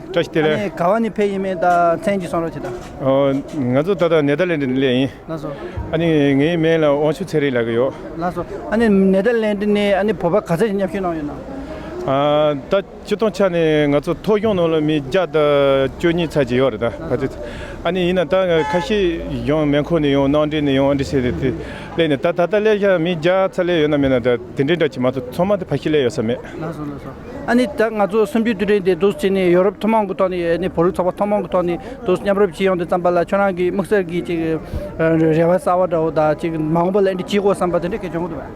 བཀྲ་ཤིས་བདེ་ལེགས། ཨ་ནི་ག་བ་ནས་ཕེབས་ཡིན་མིན་དང་མཚན་གྱི་གསུང་རོགས་བྱེད་དང་། ཨོ། ང་ཚོ་ད་ལྟ་ནེ་དར་ལེན་ཌི་ནས་སླེབས་ཡིན། ལགས་སོ། ཨ་ནི་ངའི་མིང་ལ་དབང་ཕྱུག་ཚེ་རིང་ལབ་ཀྱི་ཡོད། ལགས་སོ། ཨ་ནི་ནེ་དར་ལེན་ཌི་ནས་ཨ་ནི་བོད་པ་ག་ཚད་ཅིག་མཉམ་ཞུགས་གནང་ཡོད་ན། ཨ། ད་སྤྱིར་བཏང་ཆ་ནས་ང་ཚོ་ཐོ་གཞུང་ནང་ལ་མི་བརྒྱ་དང་བཅུ་གཉིས་ཚར་གྱི་ཡོད་རེད། ད་ཕལ་ཆེར། ཨ་ནི་ཡིན་ན་ད་ཁ་ཤས་ཡང་མོན་གྷོ་ནས་ཡང་། གནམ་འབྲེལ་ནས་ཡང་། ཨ་འདྲ་བྱས་ནས་དེ་སླེབས་ནས། ད་ད་ལྟ་སླེབས་ཤག་མི་བརྒྱ་ཚར་སླེབས་ཡོད་ན་མེད་ན་ད་དེ་འདྲའི་འདྲ་ཅིག་མ་གཏོགས་ཚང་མ་དེ་ཕལ་ཆེར་སླེབས་ཡོད་ས་མེད། ལགས་སོ། ལགས་སོ། ཨ་ནི་ད་ང་ཚོ་གསུམ་བཅུའི་དུས་དྲན་དེ་འདུག་བྱས་ནས་ཡོ་རོབ་ཐུན་མོང་གི་ཐོག་ནས། ཨ་ནི་བོད་རིགས་ཚོགས་པ་ཐུན་མོང་གི་ཐོག་ནས་འདུག་མཉམ་རུབ་བྱེད་ཡོང་དུས་ཙམ་པ་ལ། ཁྱོད་རང་གི་དམིགས་བསལ་གྱི་ཅིག་རེ་བ་གསར་བ་འདྲ་བོ་དང་། ཅིག་མ་འོངས་པ་ལ་ཨ་འདྲ་བྱེད་དགོས་བསམ་པ་དེ་འདྲ་གལ་བྱུང་གི་འདུག་པས།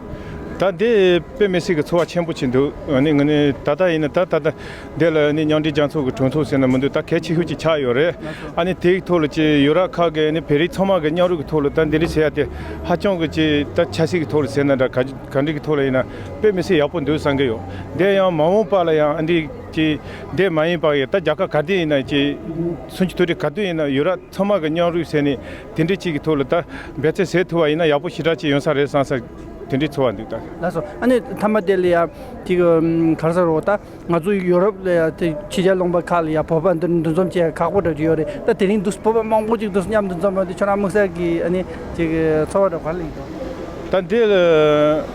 ད་འདི་དཔེ་མི་སྲིད་ཀྱི་ཚོར་བ་ཆེན་པོ་ཅིག་འདུག་ཨ་ནི་ངས་ནི་ད་ལྟ་ཡིན་ན། ད་ད་ལྟ་འདི་ལ་ནི་མཉམ་འབྲེལ་རྒྱལ་ཚོགས་ཀྱི་གྲོས་ཚོགས་ཟེར་ན་མི་འདུག་ད་གལ་ཆེ་ཤོས་ཅིག་ཆགས་ཡོད་རེད། ཨ་ནི་དེའི་ཐོག་ལ་ཅིག་ཡོ་རོབ་ཁག་གི་ནི་བོད་རིགས་ཚང་མ་གི་མཉམ་རུབ་ཀྱི་ཐོག་ལ་ད་འདི་འདྲ་བྱེད་ཡ་དེ་ཧ་ཅང་གི་ཅིག་ད་ཆབ་སྲིད་ཀྱི་ཐོག་ལ་ཟེར་ན་འདྲ། ག་ག་འདྲ་གི་ཐོག་ལ་ཡིན་ན་དཔེ་མི་སྲིད་ཡག་པོ་འདུག་བསམ་གི་ཡོད། འདི་ཡང་མ་འོངས་པ་ལ་ཡང་ཨ་འདི་ཅིག་འདི་མ་ཡིན་པ་ཡི། ད་རྒྱལ་ཁབ་ག་དེ་ཡིན་ན་ཅིག་གསུམ་བཅུའི་དུས་དྲན་ག་དུས་ཡིན་ན་ཡོ་རོབ་ཚང་མ་གི་མཉམ་རུབ་ཟེར་ནས་དེ་འདྲ་ཅིག་གི་ཐོག་ལ་ད་འབད་བརྩོན་བྱེད་ཐུབ་པ་ཡིན་ན་ཡག་པོ་ཞེ་དྲག་ཅིག་ཡོང་ས་རེད་བསམ་ས། དེ་འདྲའི་ཚོར་བ་འདུག་ད། ལགས་སོ། ཨ་ནི་མཐའ་མ་དེ་ལ་ཡ་ཅིག་ག་རེ་ཟེར་རོ། ད་ང་ཚོ་ཡོ་རོབ་ལ་ཡ་དེ་ཕྱི་རྒྱལ་ལུང་པ་ཁག་ལ་ཡ་བོད་པ་འདུ་འདུ་འཛོམས་བྱེད་ཡ་ཁག་པོ་འདྲ་ཅིག་ཡོད་རེད། ད་དེ་རིང་འདུག་བོད་པ་མང་པོ་ཅིག་འདུག་མཉམ་དུ་འཛོམས་པ་འདི། ཁྱོད་རང་དམིགས་བསལ་གྱི་ཨ་ནི་ཅིག་ཚོར་བ་འདྲ་ག་རེ་ཡིན་འདུག་ད་འདི་ལ་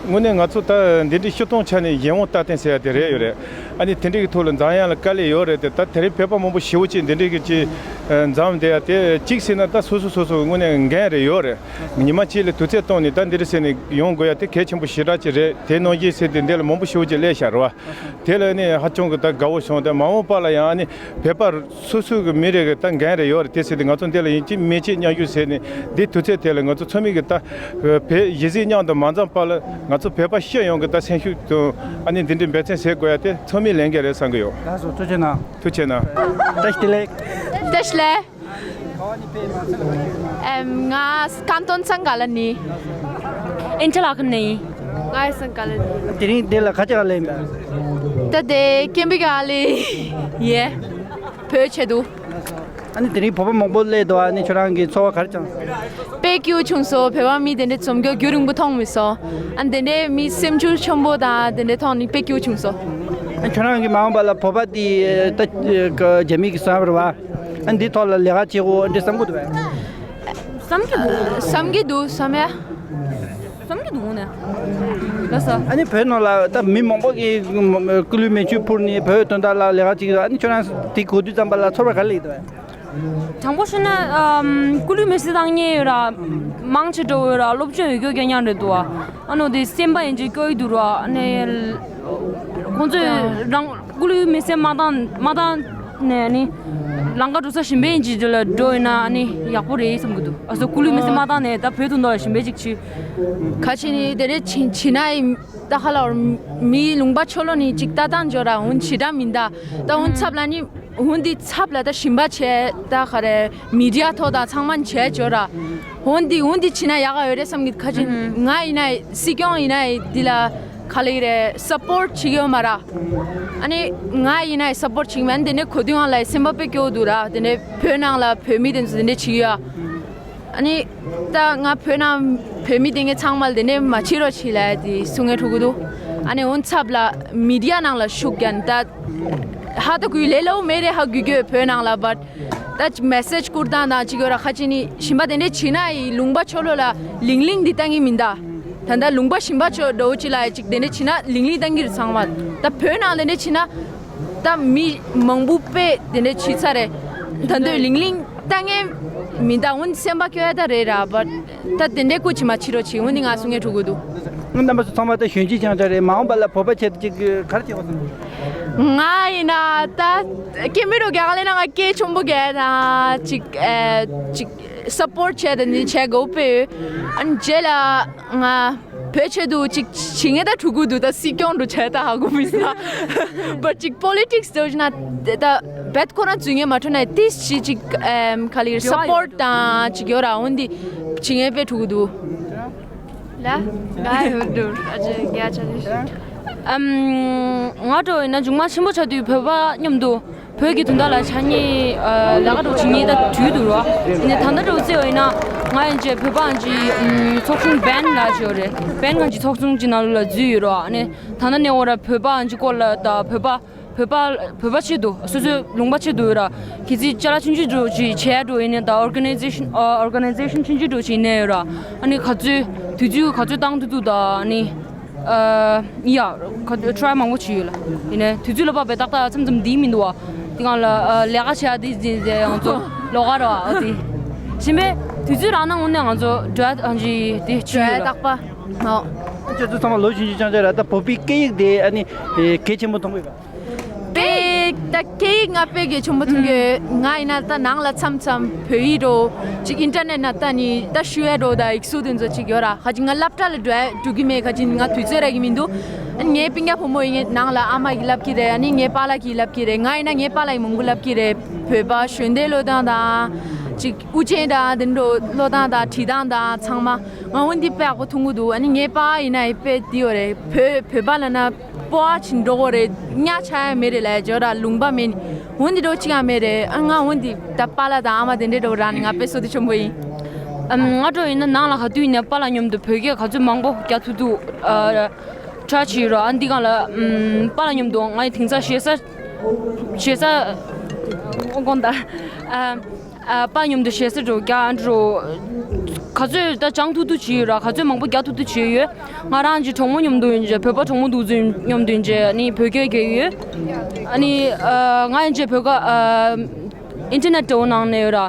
དངོས་གནས་ང་ཚོ་ད་འདི་འདྲའི་སྤྱིར་བཏང་ཆ་ནས་གཞན་དབང་སྟེར་ཐེངས་ཟེར་ཡ་དེ་རེད་ཡོད་རེད། ཨ་ནི་དེ་འདྲའི་གི་ཐོག་ལ་འཛོམས་ཡ་ལ་དཀའ་ལས་ཡོད་རེད་དེ། ད་དེ་རིང་བོད་པ་མང་པོ་ཞེ་པོ་ཅིག་འདི་འདྲའི་གི་ཅིག་འཛོམས་བསྡད་ཡ་དེ། གཅིག་ཟེར་ན་ད་སོ་སོ་སོ་སོ་དངོས་གནས་འགན་རེ་ཡོད་རེད། ཉི་མ་གཅིག་ལ་དུས་ཚོད་བཏོན་ནས་ད་འདི་རེད་ཟེར་ནས་ཡོང་དགོས་ཡ་དེ་གལ་ཆེན་པོ་ཞེ་དྲག་ཅིག་རེད། དེ་ནང་བཞིན་ཟེར་དེ་འདི་ལ་མང་པོ་ཞེ་པོ་ཅིག་སླེབས་ཤག་རེད་བ། དེ་ལ་ནི་ཧ་ཅང་གི་ད་དགའ་བོ་བྱུང་། དེ་མ་འོངས་པ་ལ་ཡང་ཨ་ནི་བོད་པ་སོ་སོ་གི་མི་རེ་གི་ད་འགན་རེ་ཡོད་རེད་དེ་ཟེར་དེ། ང་ཚོ་འདི་ལ་ཡིན་གཅིག་མིན་གཅིག་མཉམ་ཞུགས་ཟེར་ནས་འདི་དུས་ཚོད་དེ་ལ་ང་ཚོ་ཚང་མས་གི་ད་བོད་གཞིས་བྱེས་མཉམ་དུ་མ་འཛོམས་བར་ལ་ང་ཚོ་བོད་པ་སྤྱི་ཡོངས་གི་ད་སེམས་ཤུགས་དང་ཨ་ནི་འདི་འདྲའི་འབད་བརྩོན་བྱེད་དགོས་ཡ་དེ་ཚང་མའི་ལས་འགན་རེད་བསམ་གི་ཡོད། ལགས་སོ། ཐུགས་རྗེ་གནང་། ཐུགས་རྗེ་གནང་། བཀྲ་ཤིས་བདེ་ལེགས། བཀྲ་ཤིས་བདེ་ལེགས། ཨེམ། ང་ཀན་ཏོན་སན་ག་ལ་ནི། ཨིན་ཊར་ལ་ཁན་ནི། ང་ཡི་སན་ག་ལ་ནི། དེ་རིང་འདི་ལ་ག་ཅི་ག་ལ་ཡིན་པ། ད་དེ་ཀེམ་པི་ག་ལ་ཡེ། བོད་ཆེད་དུ། ཨ་ནི་དེ་རིང་བོད་པ་མང་པོ་སླེབས་འདུག་ཨ་ནི་ཁྱོད་རང་གི་ཚོར་བ་ག་རེ་བྱུང་། དཔེ་སྐྱིད་པོ་བྱུང་སོང་། བོད་པ་མི་དེ་འདྲ་འཛོམས་རྒྱུ་རྒྱུན་རིང་པོ་མཐོང་མི་སོང་། ཨ་ནི་དེ་འདྲའི་མི་སེམས་ཤུགས་ཆེན་པོ་དང་དེ་འདྲ་མཐོང་ནི་དཔེ་སྐྱིད་པོ་བྱུང་སོང་། ཨ་ཁྱོད་རང་གི་མ་འོངས་པ་ལ་བོད་པ་དེ་ད་རྒྱ་མི་གི་བསམ་པ་རེད་བ། ཨ་འདི་ཐོག་ལ་ལས་ཀ་བྱེད་དགོས་འདི་བསམ་གྱི་འདུག་བས། བསམ་གྱི་འདུག་བསམ་ཡ། བསམ་གྱི་འདུག་ནས། ལགས་སོ། ཨ་ནི་བོད་ནང་ལ་ད་མི་མང་པོ་གིས་སྐུ་ལུས་མེ་མཆོད་ཕུལ་ནས་བོད་དོན་དག་ལ་ལས་ཀ་བྱེད་ཀྱི་འདུག་ཨ་ནི་ཁྱོད་རང་དེ་གོ་དུས་ཙམ་པ་ལ་ཚོར་བ་ག་རེ་སླེབས་འདུག་བས། དྲང་པོ་བཤད་ན། ཨམ། སྐུ་ལུས་མེ་སྲེག་བཏང་མཁན་ཡོད་ར། མང་ཆེ་འགྲོ་ཡོད་ར། སློབ་སྦྱོང་ཡོད་རྒྱུ་རྐྱང་རྐྱང་རེད་འདུག་བ། ཨ་ནི་དེ་སེམས་པ་ཡིན་གཅིག་སྐྱོ་ཡི་འདུག་ར། ཨ་ནི་ཁོང་ཚོས་རང་སྐུ་ལུས་མེ་སྲེག་མ་བཏང་མ་བཏང་ནས་ནི་ལམ་ཁ་འགྲོ་ས་གཞན་པ་ཡིན་གཅིག་དེ་ལ་འགྲོ་ཡོད་ན་ཨ་ནི་ཡག་པོ་རེད་བསམ་གྱི་འདུག་ཨ་སོ་སྐུ་ལུས་མེ་སྲེག་མ་བཏང་ནས་ད་བོད་དོན་དག་ལ་གཞན་པ་ཅིག་བྱེད། ཁ་ཆེ་ནི་དེ་རེད། ཕྱི་ཕྱི་ནས་ད་ཧ་ལ་བར་མི་ལུང་པ་ཕྱོགས་ལོགས་ནས་ཅིག་ལྟ་སྟངས་འཇོག་ར། འོན་ཇི་འདྲ་མིན་ད་ད་འོན་ཚབ་ལ་ནི། འོན་ཏེ་ཚབ་ལ་ད་ཞིམ་པ་བྱས་ད་ག་རེ་མི་ཌི་ཡ་ཐོག་དང་ཚང་མ་བྱས་བྱོས་ར། འོན་ཏེ་འོན་ཏེ་བྱས་ན་ཡག་ག་ཡོད་རེད་བསམ་གི། ཁ་ཅིག་ང་ཡིན་ན་སྲིད་སྐྱོང་ཡིན་ན་འདི་ལ་ག་ལེ་རེད་སབ་པོར་ཊི་བྱེད་ཀྱི་ཡོད་མ་ར། ཨ་ནི་ང་ཡིན་ན་སབ་པོར་ཊི་བྱེད་ཀྱི་མེད། དེ་ནས་གོ་དུས་ང་ལ་སེམས་པ་དཔེ་སྐྱོ་འདུག་ར། དེ་ནས་བོད་ནང་ལ་བོད་མི་དེ་ཚོ་དེ་འདྲས་བྱེད་ཀྱི་ཡོད། ཨ་ནི་ད་ང་བོད་ནང་བོད་མི་དེ་ངས་ཚང་མ་ལ་དེ་ནས་མ་བྱེད་རོགས་བྱེད་ལ་དེ་གསུང་ངེ་ཕྲུ་གུ་འདུག་ཨ་ནི་འོན་ཚབ་ལ་མི་ཌི་ཡ་ནང་ལ་ཤུགས་རྒྱག་ད། ཧ་ད་གུས་ལེ་ལོ་མེ་རེ་ཧ་གུས་གུས་བོད་ནང་ལ་བར། ད་མེ་སེཇ་བསྐུར་སྟངས་དང་ཅིག་ཡོད་ར། ཁ་ཅིག་ནི་ཞིམ་པ་དེ་འདྲས་བྱེད་ན་ཡི་ལུང་པ་ཕྱོགས་ལོགས་ལ་ལིང་ལིང་འདི་བཏང་གི་མིན་ད། ད་ད་ལུང་པ་ཞིམ་པ་ཕྱོགས་འགྲོ་ཅི་ལ་ཡི་ཅིག་དེ་འདྲས་བྱེད་ན་ལིང་ལིང་བཏང་གི་རེད་ཚང་མ། ད་བོད་ནང་དེ་འདྲས་བྱེད་ན། ད་མི་མང་པོ་དཔེ་དེ་འདྲས་བྱེད་ཚར་རེད། ད་འདོད་ལིང་ལིང་བཏང་ངེ་མིན་ད། འོན་སེམས་པ་སྐྱོ་ཡ་ད་རེད་ར་བར། ད་དེ་འདྲའི་སྐུ་མཁྱེན་མ་བྱེད་རོགས་བྱེད། འོན་ཏེ་ང་གསུང་ངེ་ཕྲུ་གུ་འདུག་རྣམ་པ་ཚོ་ཚང་མ་ད་གཞོན་སྐྱེས་རྐྱང་རྐྱང་རེད། མ་འོངས་པ་ལ་བོད་པ་ཆེད་དུ་ཅིག་ག་རེ་བྱེད་དགོས་སམ། ང་ཡིན་ན་ད་སྐད་མི་རུ་རྒྱག་ལེ་ན་ང་སྐད་ཆེན་པོ་རྒྱག་དང་ཅིག་ཨེ་ཅིག་སབ་པོར་ཊི་བྱས་དང་འདི་བྱས་དགོས་པས། ཨ་ནི་རྗེས་ལ་ང་བོད་ཆེད་དུ་ཅིག་བྱེད་ངེ་ད་ཕྲུ་གུ་འདུག་ད་སྲིད་སྐྱོང་འདྲ་བྱས་ད་ཧ་གོ་མི་ས་བར་ཅིག་པོ་ལི་ཊིག་སི་འདྲ་བྱས་ན་ད་བེད་ཁོ་རང་འཛུལ་ངེ་མ་འཕྲོད་ན་ཏིས་ཅིག་ཅིག་ཨེམ་ག་ལེ་སབ་པོར་ཊི་དང་ཅིག་ཡོད་ར། འོན་ཏེ་བྱེད་ངེ་པའི་ཕྲུ་གུ་འདུག་ལ། ང་ཡོད་འགྲོ་ཨ་ཅེ་རྒྱ་ཆ་ནི། ཨམ། ང་འགྲོ་ཡིན་ན་མཇུག་མ་ཆེན་པོ་ཆགས་དུས་བོད་པ་མཉམ་དུ་བོད་ཀྱི་དོན་དག་ལ་ཆ་ཉེས་ལས་ཀ་འགྲོ་བྱེད་ཉེས་ད་དུས་འདུག་རོ། ཡིན་ནའི་ད་ལྟ་འགྲོ་རྩེ་བ་ཡིན་ན་ང་ཡིན་ཅེ་བོད་པ་ཨང་ཅི་ཚོགས་ཆུང་བན་ལ་ཅེ་ཡོད་རེད། བན་ང་ཅི་ཚོགས་ཆུང་ཅི་ནང་ལ་འཛུལ་ཡོད་རོ། ཨ་ནི་ད་ལྟ་ནས་འོ་ར་བོད་པ་ཨང་ཅི་སྐོར་ལ་ད་བོད་པ་བོད་པ་བོད་པ་ཆེད་དུ་སོ་སོའི་ལུང་པ་ཆེད་དུ་ར་གི་ཚིག་ཅ་ལག་ཆུང་ཆུང་འགྲོ་ཅིག་བྱས་འགྲོ་ཡིན་ནའི་ད་ཨོར་ག་ནའི་ཛེ་ཤན་ཨོར་ག་ནའི་ཛེ་ཤན་ཆུང་ཆུང་འགྲོ་ཅིག་ཡིན་ནའི་ཡོད་ར། ཨ་ནི་ག་ཚོད་དུས་ཚོད་ག་ཚོད་བཏང་ཐུབ་ཐུབ་ད་ཨ་ནི་ ཨ། ཡ། ཁ་ཊ་རའི་མང་པོ་བྱས་ཡོད་ལ། ཡིན་ནའི་དུས་ཚོད་ལ་བབས་པའི་ཏག་ཏག་མཚམས་མཚམས་འདི་མི་འདུག་བ། དེ་སྒང་ལ་ཨ་ལས་ཀ་བྱེད་ཡ་དེ་དེ་དེ་ང་ཚོ་ལོགས་ཀ་རེད་བ། ཨ་དེ་ཕྱིན་པས་དུས་ཚོད་རག་ན་དངོས་གནས་ང་ཚོ་འགྲོ་ཡ་ཨ་ཅི་དེ་བྱས་ཡོད་ལ། རྟག་པ། ཨོ། ཁྱོད་ཚོ་ཚང་མ་ལོ་ཆུང་ཆུང་རྐྱང་རྐྱང་རེད། ད་བོད་པའི་སྐད་ཡིག་དེ་ཨ་ནི་གལ་ཆེན་པོ་མཐོང་གི་ཡོད་པ། དཔེ་ད་སྐད་ཡིག་ང་དཔེ་གལ་ཆེན་པོ་མཐོང་གི་ཡོད། ང་ཡིན་ན་ད་ནང་ལ་མཚམས་མཚམས་བོད་ཡིག་འགྲོ་ཅིག་ཨིན་ཊར་ནེཊ་ན་ད་ནི་ད་ཞུ་ཡ་འགྲོ་ད་ཡིག་གཟུགས་དེ་ཚོ་ཅིག་ཡོད་ར། ཁ་ཅིག་ང་སློབ་གྲྭ་ལ་འགྲོ་ཡ་འགྲོ་གི་མེད། ཁ་ཅིག་ང་དུས་ཚོད་རག་གི་མི་འདུག་ཨ་ནི་ངའི་སྤུན་ཀྱག་བུ་མོ་ཡིན་ནང་ལ་ཨ་མ་གིས་བསླབ་ཀྱི་རེད། ཨ་ནི་ངའི་པཱ་ལགས་ཀྱིས་བསླབ་ཀྱི་རེད། ང་ཡིན་ན་ངའི་པཱ་ལགས་ཀྱིས་མང་པོ་བསླབ་ཀྱི་རེད། བོད་པ་གཞོན་སྡེ་སློབ་སྟངས་དང་ཅིག་དབུ་ཅན་དང་དེ་འདྲ་སློབ་སྟངས་དང་བྲིས་སྟངས་དང་ཚང་མ་ང་འོན་ཏེ་དཔེ་ཡག་པོ་མཐོང་གི་འདུག་ཨ་ནི་ངའི་པཱ་ཡིན་ན་དཔེ་དེ་ཡོད་རེད། བོད་བོད་པ་ལབ་ན་སྤོ་བ་ཕྱིན་འགྲོ་གི་རེད། གཉའ་ཆག་ཡ་མེད་རེད་ལབ་ཡ་ཅིག་ཡོད་ར། ལུང་པ་མེད་ནི་འོན་ཏེ་འགྲོ་གཅིག་ཡང་མེད་རེད། ཨ་ང་འོན་ཏེ་ད་པཱ་ལགས་དང་ཨ་མ་དེ་འདྲས་འགྲོ་ར་ནི་ང་དཔེ་བསོད་བདེ་ཆེན་པོ་ཡིན། ཨམ། ང་འགྲོ་ཡིན་ན་ནང་ལ་ག་དུས་ཡིན་ན་པཱ་ལགས་མཉམ་དུ་བོད་སྐད་ག་ཚོད་མང་པོ་རྒྱག་ཐུབ་ཐུབ་ཨ་ཊ་རའི་བྱེད་ཡོད་ར། ཨ་འདི་སྒང་ལ་ཨམ། པཱ་ལགས་མཉམ་དུ་ང་ཡི་དེང་སང་ཞེ་ས་ཞེ་ས་དགོངས་དག་ཨ། ཨ། པཱ་མཉམ་དུ་ཞེ་ས་འགྲོ་རྒྱག་ཨ་འགྲོ། ག་ཚོད་ད་སྦྱང་ཐུབ་ཐུབ་བྱས་ཡོད་ར། ག་ཚོད་མང་པོ་རྒྱག་ཐུབ་ཐུབ་བྱས་ཡོད། ང་རང་གི་གྲོགས་མོ་མཉམ་དུ་ཡིན་གྱི་བོད་པ་གྲོགས་མོ་འདུག་ཚོད་མཉམ་དུ་ཡིན་གྱི་ནི་བོད་སྐད་རྒྱག་ཡོད། ཨ་ནི་ཨ་ང་ཡིན་གྱི་བོད་སྐད་ཨ་ཨིན་ཊར་ནེཊ་འདྲ་བོ་ནང་ནས་ཡོད་ར།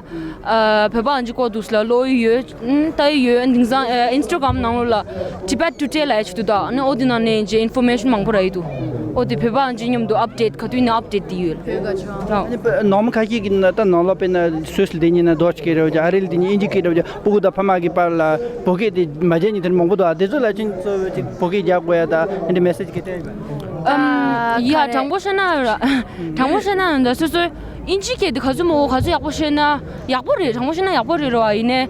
ཨ་བོད་པ་ཨ་ཅི་ཀོ་འདུག་ལ་ཀློག་ཡི་ཡོད། ཨུམ། ལྟ་ཡི་ཡོད། དེང་སང་ཨ་ཨིན་སི་ཊ་གྷ་རམ་ནང་ལོགས་ལ་Tibet Today ལབ་ཡ་ཅིག་འདུག་ད་ཨ་ནི་ཨོ་དེ་ནང་ནས་ཅིག་ཨིན་ཕོར་མེ་ཤན་མང་པོ་རག་ཡི་འདུག་ཨོ་དེ་བོད་པ་ཨ་ཅི་མཉམ་དུ་ཨཔ་ཌེཊ་ག་དུས་ནས་ཨཔ་ཌེཊ་དེ་ཡོད། བོད་སྐད་ཆོ། ཨ་ནི་ནང་མི་ཁ་ཤས་ཀྱིས་ན་ད་ནང་ལོགས་དཔེར་ན་སུད་སི་ལ་བསྡད་མཁན་ན་ཌོ་ཆི་སྐད་རེད་བ། ཨ་རི་ལ་བསྡད་མཁན་ཨིན་ཇི་སྐད་རེད་བ། སྤུ་གུ་དང་ཕ་མ་གི་བར་ལ་བོད་སྐད་དེ་མ་བརྗེད་མཁན་དེ་འདྲ་མང་པོ་འདུག་ཨ་དེ་ཚོ་ལ་ཅིག་གཙོ་བོ་ཅིག་བོད་སྐད་རྒྱག་དགོས་ཡ་ད་ཨ་འདྲ་མེ་སེ་ཇི་གི་སྤྲད་ཡོད་པ། ཨམ། ཡ་དྲང་པོ་བཤད་ན་ཡོད་ར། དྲང་པོ་བཤད་ན་ཡོད་ད་སོ་སོའི་ཨིན་ཇི་སྐད་དེ་ག་ཚོད་མོ་ག་ཚོད་ཡག་པོ་ཤེས་ན་ཡག་པོ་རེད། དྲང་པོ་བཤད་ན་ཡག་པོ་རེད་རོ། ཡིན་ནའི་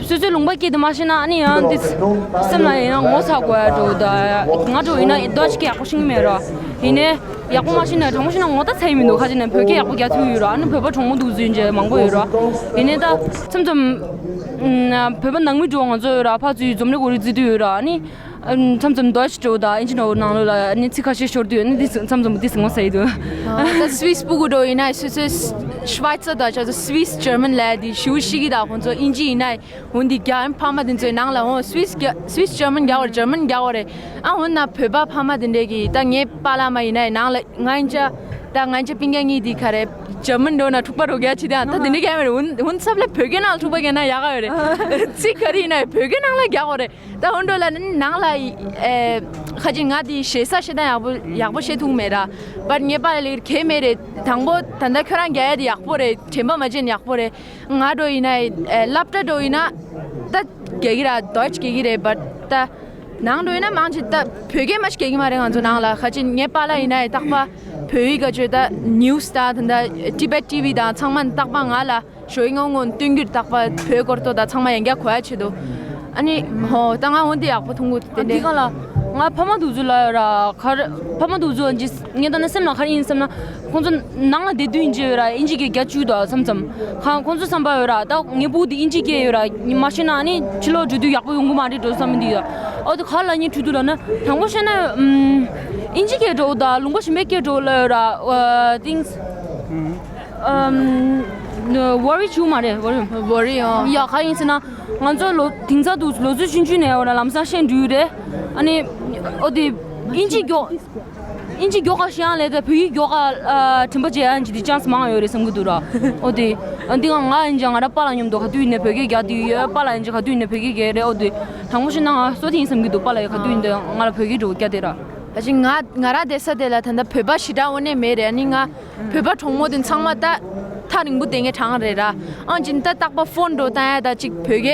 སོ་སོའི་ལུང་པ་སྐད་དེ་མ་ཤེས་ན་ཨ་ནི་ཡང་འདི་སེམས་ལ་ཡང་ངོ་ཚ་དགོས་ཡ་འགྲོ་ད། ང་འགྲོ་ཡིན་ན་ཌོ་ཆི་སྐད་ཡག་པོ་ཤེས་ཀྱི་མེད་རོ། ཡིན་ནའི་ཡག་པོ་མ་ཤེས་ན་དྲང་པོ་བཤད་ན་ངོ་ཚ་ཚ་ཡི་མི་འདུག་ཁ་ཅིག་ནས་བོད་སྐད་ཡག་པོ་རྒྱག་ཐུབ་ཡོད་རོ། ཨ་ནི་བོད་པ་གྲོགས་མོ་འདུག་ཚུལ་འཇལ་མང་པོ་ཡོད་རོ། ཡིན་ནའི་ད་མཚམས་མཚམས་ཨུམ། བོད་པ་ནང་མི་འགྲོ་ང་ཚོ་ཡོད་རོ། ཕར་ཚུར་འཛོམས་རེ་གོ་རེ་བརྩི་དུས་ཡོད་རོ། ཨ་ནི་མཚམས་མཚམས་ཌོ་ཆི་འགྲོ་དང་ཨིན་ཇི་འགྲོ་ནང་ལོགས་ལ་ཨ་ནི་ཚིག་ཁ་ཤས་ཤོར་དུས་ཨ་ནི་འདི་མཚམས་མཚམས་འདི་ངོ་ཚ་ཡི་འདུག་ད་སུད་སི་སྤུ་གུ་འགྲོ་ཡིན་ན་སུད་སི་ཤི་ཝེ་ཙེར་དང་ཆ་ཚོ་སུད་སི་ཇར་མན་ལབ་ཡ་དེ་ཞུ་ཤི་གི་ད་ཁོང་ཚོ་ཨིན་ཇི་ཡིན་ན། འོན་ཏེ་རྒྱ་ཨན་ཕ་མ་དེ་ཚོའི་ནང་ལ་འོ་སུད་སི་རྒྱ་སུད་སི་ཇར་མན་རྒྱག་པ་རེད། ཇར་མན་རྒྱག་པ་རེད། ཨ་འོ་ན་བོད་པ་ཕ་མ་དེ་འདྲས་ཀྱིས་ད་ངའི་པཱ་ལགས་མ་ཡིན་ན་ནང་ལ་ང་ཡིན་ཅག་ད་ང་ཡིན་ཅག་སྤུན་ཀྱག་གཉིས་དེ་ག་རེ་ཇར་མན་འགྲོ་ན་འཁྲུག་པ་རོགས་རྒྱག་ཆེ་དེ་ཨ་ད་དེ་འདྲས་ཀྱི་ཨ་མ་རེད། འོན་འོན་ཚབ་ལ་བོད་སྐད་ནང་ལ་འཁྲུག་པ་རྒྱག་ན་ཡག་ག་ཡོད་རེད། ཚིག་ག་རེ་ཡིན་ན་བོད་སྐད་ནང་ལ་རྒྱག་པ་རེད། ད་འོན་འགྲོ་ལ་ནི་ནང་ལ་ཨེ་ཁ་ཅིག་ང་དེ་ཞེ་ས་ཞེ་ད་ཡག་པོ་ཡག་པོ་བཤད་ཐུབ་མེད་ར། བར་ངའི་པཱ་ལགས་ལ་གལ་མེད་རེད། དང་པོ་ད་ལྟ་ཁྱོད་རང་རྒྱག་ཡ་དེ་ཡག་པོ་རེད། དྲན་པ་མ་བརྗེད་ན་ཡག་པོ་རེད། ང་འགྲོ་ཡིན་ན་ཨེ་སློབ་གྲྭ་འགྲོ་ཡིན་ན་ད་རྒྱག་གི་ར་ཌོ་ཆི་རྒྱག་གི་རེད། བཊ་ད་ནང་འགྲོ་ཡིན་ན་མང་ཆེ་ད་བོད་སྐད་མ་ཞིག་རྒྱག་གི་མ་རེད། ང་ཚོ་ནང་ལ་ཁ་ཅིག་ངའི་པཱ་ལགས་ཡིན་ན་ཨེ་རྟག་པ་བོད་ཡིག་ག་བརྗོད་ད་ནིའུ་སི་ད་ད་ད་ཊི་བེཊ་ཊི་ཝི་དང་ཚང་མ་རྟག་པ་ང་ལ་ཞོ་ཡིན་ངོ་ངོ་སྟོན་རྒྱུར་རྟག་པ་བོད་སྐོར་ཏོ་ད་ཚང་མ་ཡང་རྒྱག་གོ་ཡ་ཆེད་དུ། ཨ་ནི་ཧོ་ད་ང་འོན་ཏེ་ཡག་པོ་མཐོང་གི་འདུག་དེ་འདྲ། འདི་ག་ལ་ང་ཕ་མ་འདུག་ཚུལ་ལ་ཡོད་ར། ག་རེ་ཕ་མ་འདུག་ཚུལ་ཨ་ཅི་ངས་ད་ནི་སེམས་ལ་ག་རེ་ཡིན་བསམ་ན། ཁོང་ཚོ་ནང་ལ་བསྡད་དུས་ཨིན་ཇི་ཡོད་ར། ཨིན་ཇི་སྐད་རྒྱག་བཅུག་དང་མཚམས་མཚམས། ཁ་ཁོང་ཚོ་བསམ་པ་ཡོད་ར། ད་ངའི་བུ་འདི་ཨིན་ཇི་སྐད་ཡོད་ར། མ་ཤེས་ན་ཨ་ནི་ཕྱི་ལོགས་འགྲོ་དུས་ཡག་པོ་ཡོང་གི་མ་རེད་འགྲོ་བསམ་གྱི་འདུག་ཡ། ཨོ་དེ་ག་ལ་ཉིན་འཕྲོད་དུས་ལ་ན་དྲང་པོ་བཤད་ན་ཨམ་ཨིན་ཇི་སྐད་འགྲོ་དང་ལུང་པ་གཞན་པའི་སྐད་འགྲོ་ལ་ཡོད་ར། ཨ་ཏིང་ཨམ་ཝོ་རི་བྱུང་མ་རེད། ཝོ་རི་ཝོ་རི་ཡོ། ཡ་ག་ཡིན་ཟེར་ན་ང་ཚོ་ལོ་དེང་སང་འདུག་ལོ་ཚོད་ཆུང་ཆུང་ནས་ཡོད་ར་ལམ་སང་ཤེས་འགྲོ་ཡི་རེད། ཨ་ནི་ཨོ་དེ་ཨིན་ཇི་མགྱོགས། ཨིན་ཇི་མགྱོགས་ཁ་ཤས་ཡང་ལས་ད་བོད་ཡིག་མགྱོགས་ཁ་ཨ་དྲན་པ་བརྗེད་ཡ་ཅིག་དེ་ཅན་སི་མང་ཡོད་རེད་བསམ་གི་འདུག་ར། ཨོ་དེ་ཨ་འདི་ང་ང་ཡིན་ཅང་ང་ར་པཱ་ལགས་མཉམ་དུ་ག་དུས་ཡིན་ནའི་བོད་སྐད་རྒྱག་དུས་ཡོད། པཱ་ལགས་ཡིན་ཅང་ག་དུས་ཡིན་ནའི་བོད་སྐད་རྒྱག་རེད། ཨོ་དེ་དྲང་པོ་བཤད་ན་ང་སོ་དེ་ཡིན་བསམ་གི་འདུག་པཱ་ལགས་ཡ་ག་དུས་ཡིན་ནའི་ང་ལ་བོད་སྐད་འགྲོ་རྒྱག་དེ་ར། ད་ཅི་ང་ང་ར་བསྡད་ས་དེ་ལ་ད་ལྟ་བོད་པ་ཞེ་དྲག་དངོས་གནས་མེད་རེད། ཨ་ནི་ང་བོད་པ་གྲོགས་མོ་དེ་ཚང་མ་ད་ཐག་རིང་པོ་བསྡད་མཁན་གྲས་རེད་ར། ཨང་ཅིན་ད་རྟག་པ་ཕོན་འགྲོ་བཏང་ཡ་ད་ཅིག་བོད་སྐད་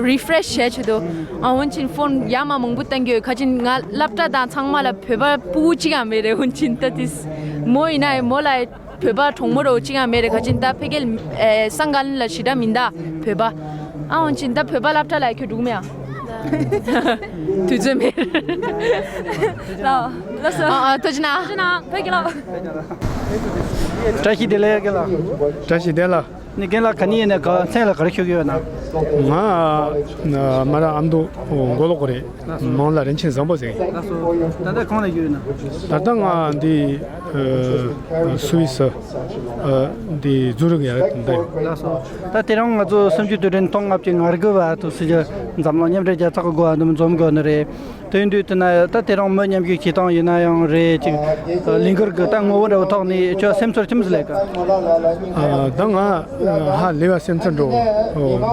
རི་ཕི་རེ་ཤི་བྱས་ཆེད་དུ། ཨ་འོན་ཅིན་ཕོན་ཡ་མ་མང་པོ་བཏང་གི་ཡོད། ཁ་ཅིན་ང་སློབ་གྲྭ་དང་ཚང་མ་ལ་བོད་པ་སྤུ་གུ་གཅིག་ཡང་མེད་རེད། འོན་ཅིན་ད་དེ་མོ་ཡིན་ན་མོ་ལ་བོད་པ་གྲོགས་མོ་རོ་གཅིག་ཡང་མེད་རེད། ཁ་ཅིན་ད་ཕ་གིར་ཨེ་སང་ག་ལིན་ལ་ཞེ་དྲག་མིན་ད་བོད་པ། ཨ་འོན་ཅིན་ད་བོད་པ་སློབ་གྲྭ་ལ་ཁྱོད་འགྲོ་གི་མེད་ཨ། དུས་ཚོད་མེད། ལགས་ལགས་སོ། ཨ་ཨ་ཐུགས་རྗེ་གནང་། ཐུགས་རྗེ་གནང་། ཕ་གི་ལགས། བཀྲ་ཤིས་བདེ་ལེགས་རྒན་ལགས། བཀྲ་ཤིས་བདེ་ལགས། ནི་རྒན་ལགས་ག་ནས་ཡིན་ནའི་ག་མཚན་ལ་ག་རེ་ཤོད་ཀྱི་ཡོད་ན། ང་ཨ་མ་ར་ཨ་མདོ་མགོ་ལོག་གི་རེད། མིང་ལ་རིན་ཆེན་བཟང་པོ་ཟེར། ལགས་སོ། ད་ལྟ་གང་ལ་ཡོད་ན། ད་ལྟ་ང་འདི་ཨ་སུད་སི་ཨ་འདི་ཛུ་རིག་ཡ་འདི་ཡོད། ལགས་སོ། ད་དེ་རིང་ང་ཚོ་སུམ་ཅུ་དུས་དྲན་སྟོང་ལྔ་བཅུ་ང་དགུ་བ་དུ་སྲིད་ཇུས་འཛམ་གླིང་མཉམ་འབྲེལ་རྒྱལ་ཚོགས་ཀྱི་སྒོ་ནས་འཛོམས་དགོས་ནི་རེད། དེ་ཡིན་དུས་དེ་ན་ད་དེ་རིང་མི་མཉམ་ཞུགས་བྱེད་སྟངས་ཡིན་ན་ཡང་རེད། ཅིག་ལས་འགུལ་གྱི་ད་ངོ་བོ་འདྲ་བོ་ཐོག་ནས་ཁྱོད་སེམས་ཚོར་ཅི་མི་ཟིག་ལས་ཀ་ཨ། ད་ང་ཧ་ལས་པ་སེམས་ཚོར་འགྲོ་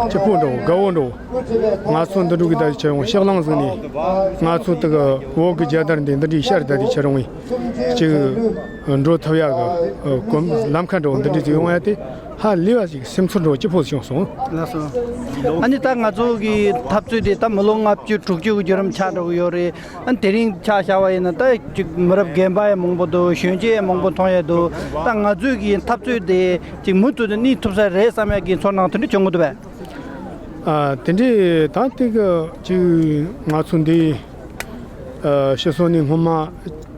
སྐྱིད་པོ་འགྲོ་དགའ་བོ་འགྲོ། ང་ཚོ་འདི་འགྲོ་གི་ད་ཆ་ཡོང་ཕྱག་ལང་ཟིག་ནས་ང་ཚོ་དེ་གི་བོད་གི་རྒྱལ་དར་འདི་འདི་འདྲའི་ཤར་ད་དེ་ཆ་རུང་ངས་ཅིག་འགྲོ་ཐུབ་ཡ་གི་གོམ་ལམ་ཁ་འགྲོ་འདི་འདྲའི་ཅིག་ཡོང་ཡ་དེ། ཧ་ལས་པ་ཞིག་སེམས་ཚོར་འགྲོ་སྐྱིད་པོ་བྱུང་སོང་། ལགས་སོ། ཨ་ནི་ད་ང་ཚོ་གི་འཐབ་རྩོད་དེ་ད་མི་ལོ་ལྔ་བཅུ་དྲུག་ཅུ་གི་བརྒྱུད་རིམ་ཆགས་འགྲོ་གི་ཡོད་རེད། ཨ་ནི་དེ་རིང་ཆ་བཞག་པ་ཡིན་ན་ད་ཅིག་མི་རབས་རྒན་པ་ཡང་མང་པོ་འདུག་གཞོན་སྐྱེས་ཡང་མང་པོ་མཐོང་ཡ་འདུག་ད་ང་ཚོའི་གི་འཐབ་རྩོད་དེ་ཅིག་མུ་མཐུད་དུ་གནས་ཐུབ་ས་རེད་བསམ་ཡ་གི་ཚོར་སྣང་དེ་འདྲ་བྱུང་གི་འདུག་པས། ཨ། དེ་འདྲའི་ད་དེ་གི་ཅིག་ང་ཚོ་འདི་ཨ་ཕྱི་སོ་ནས་སྔོན་མ་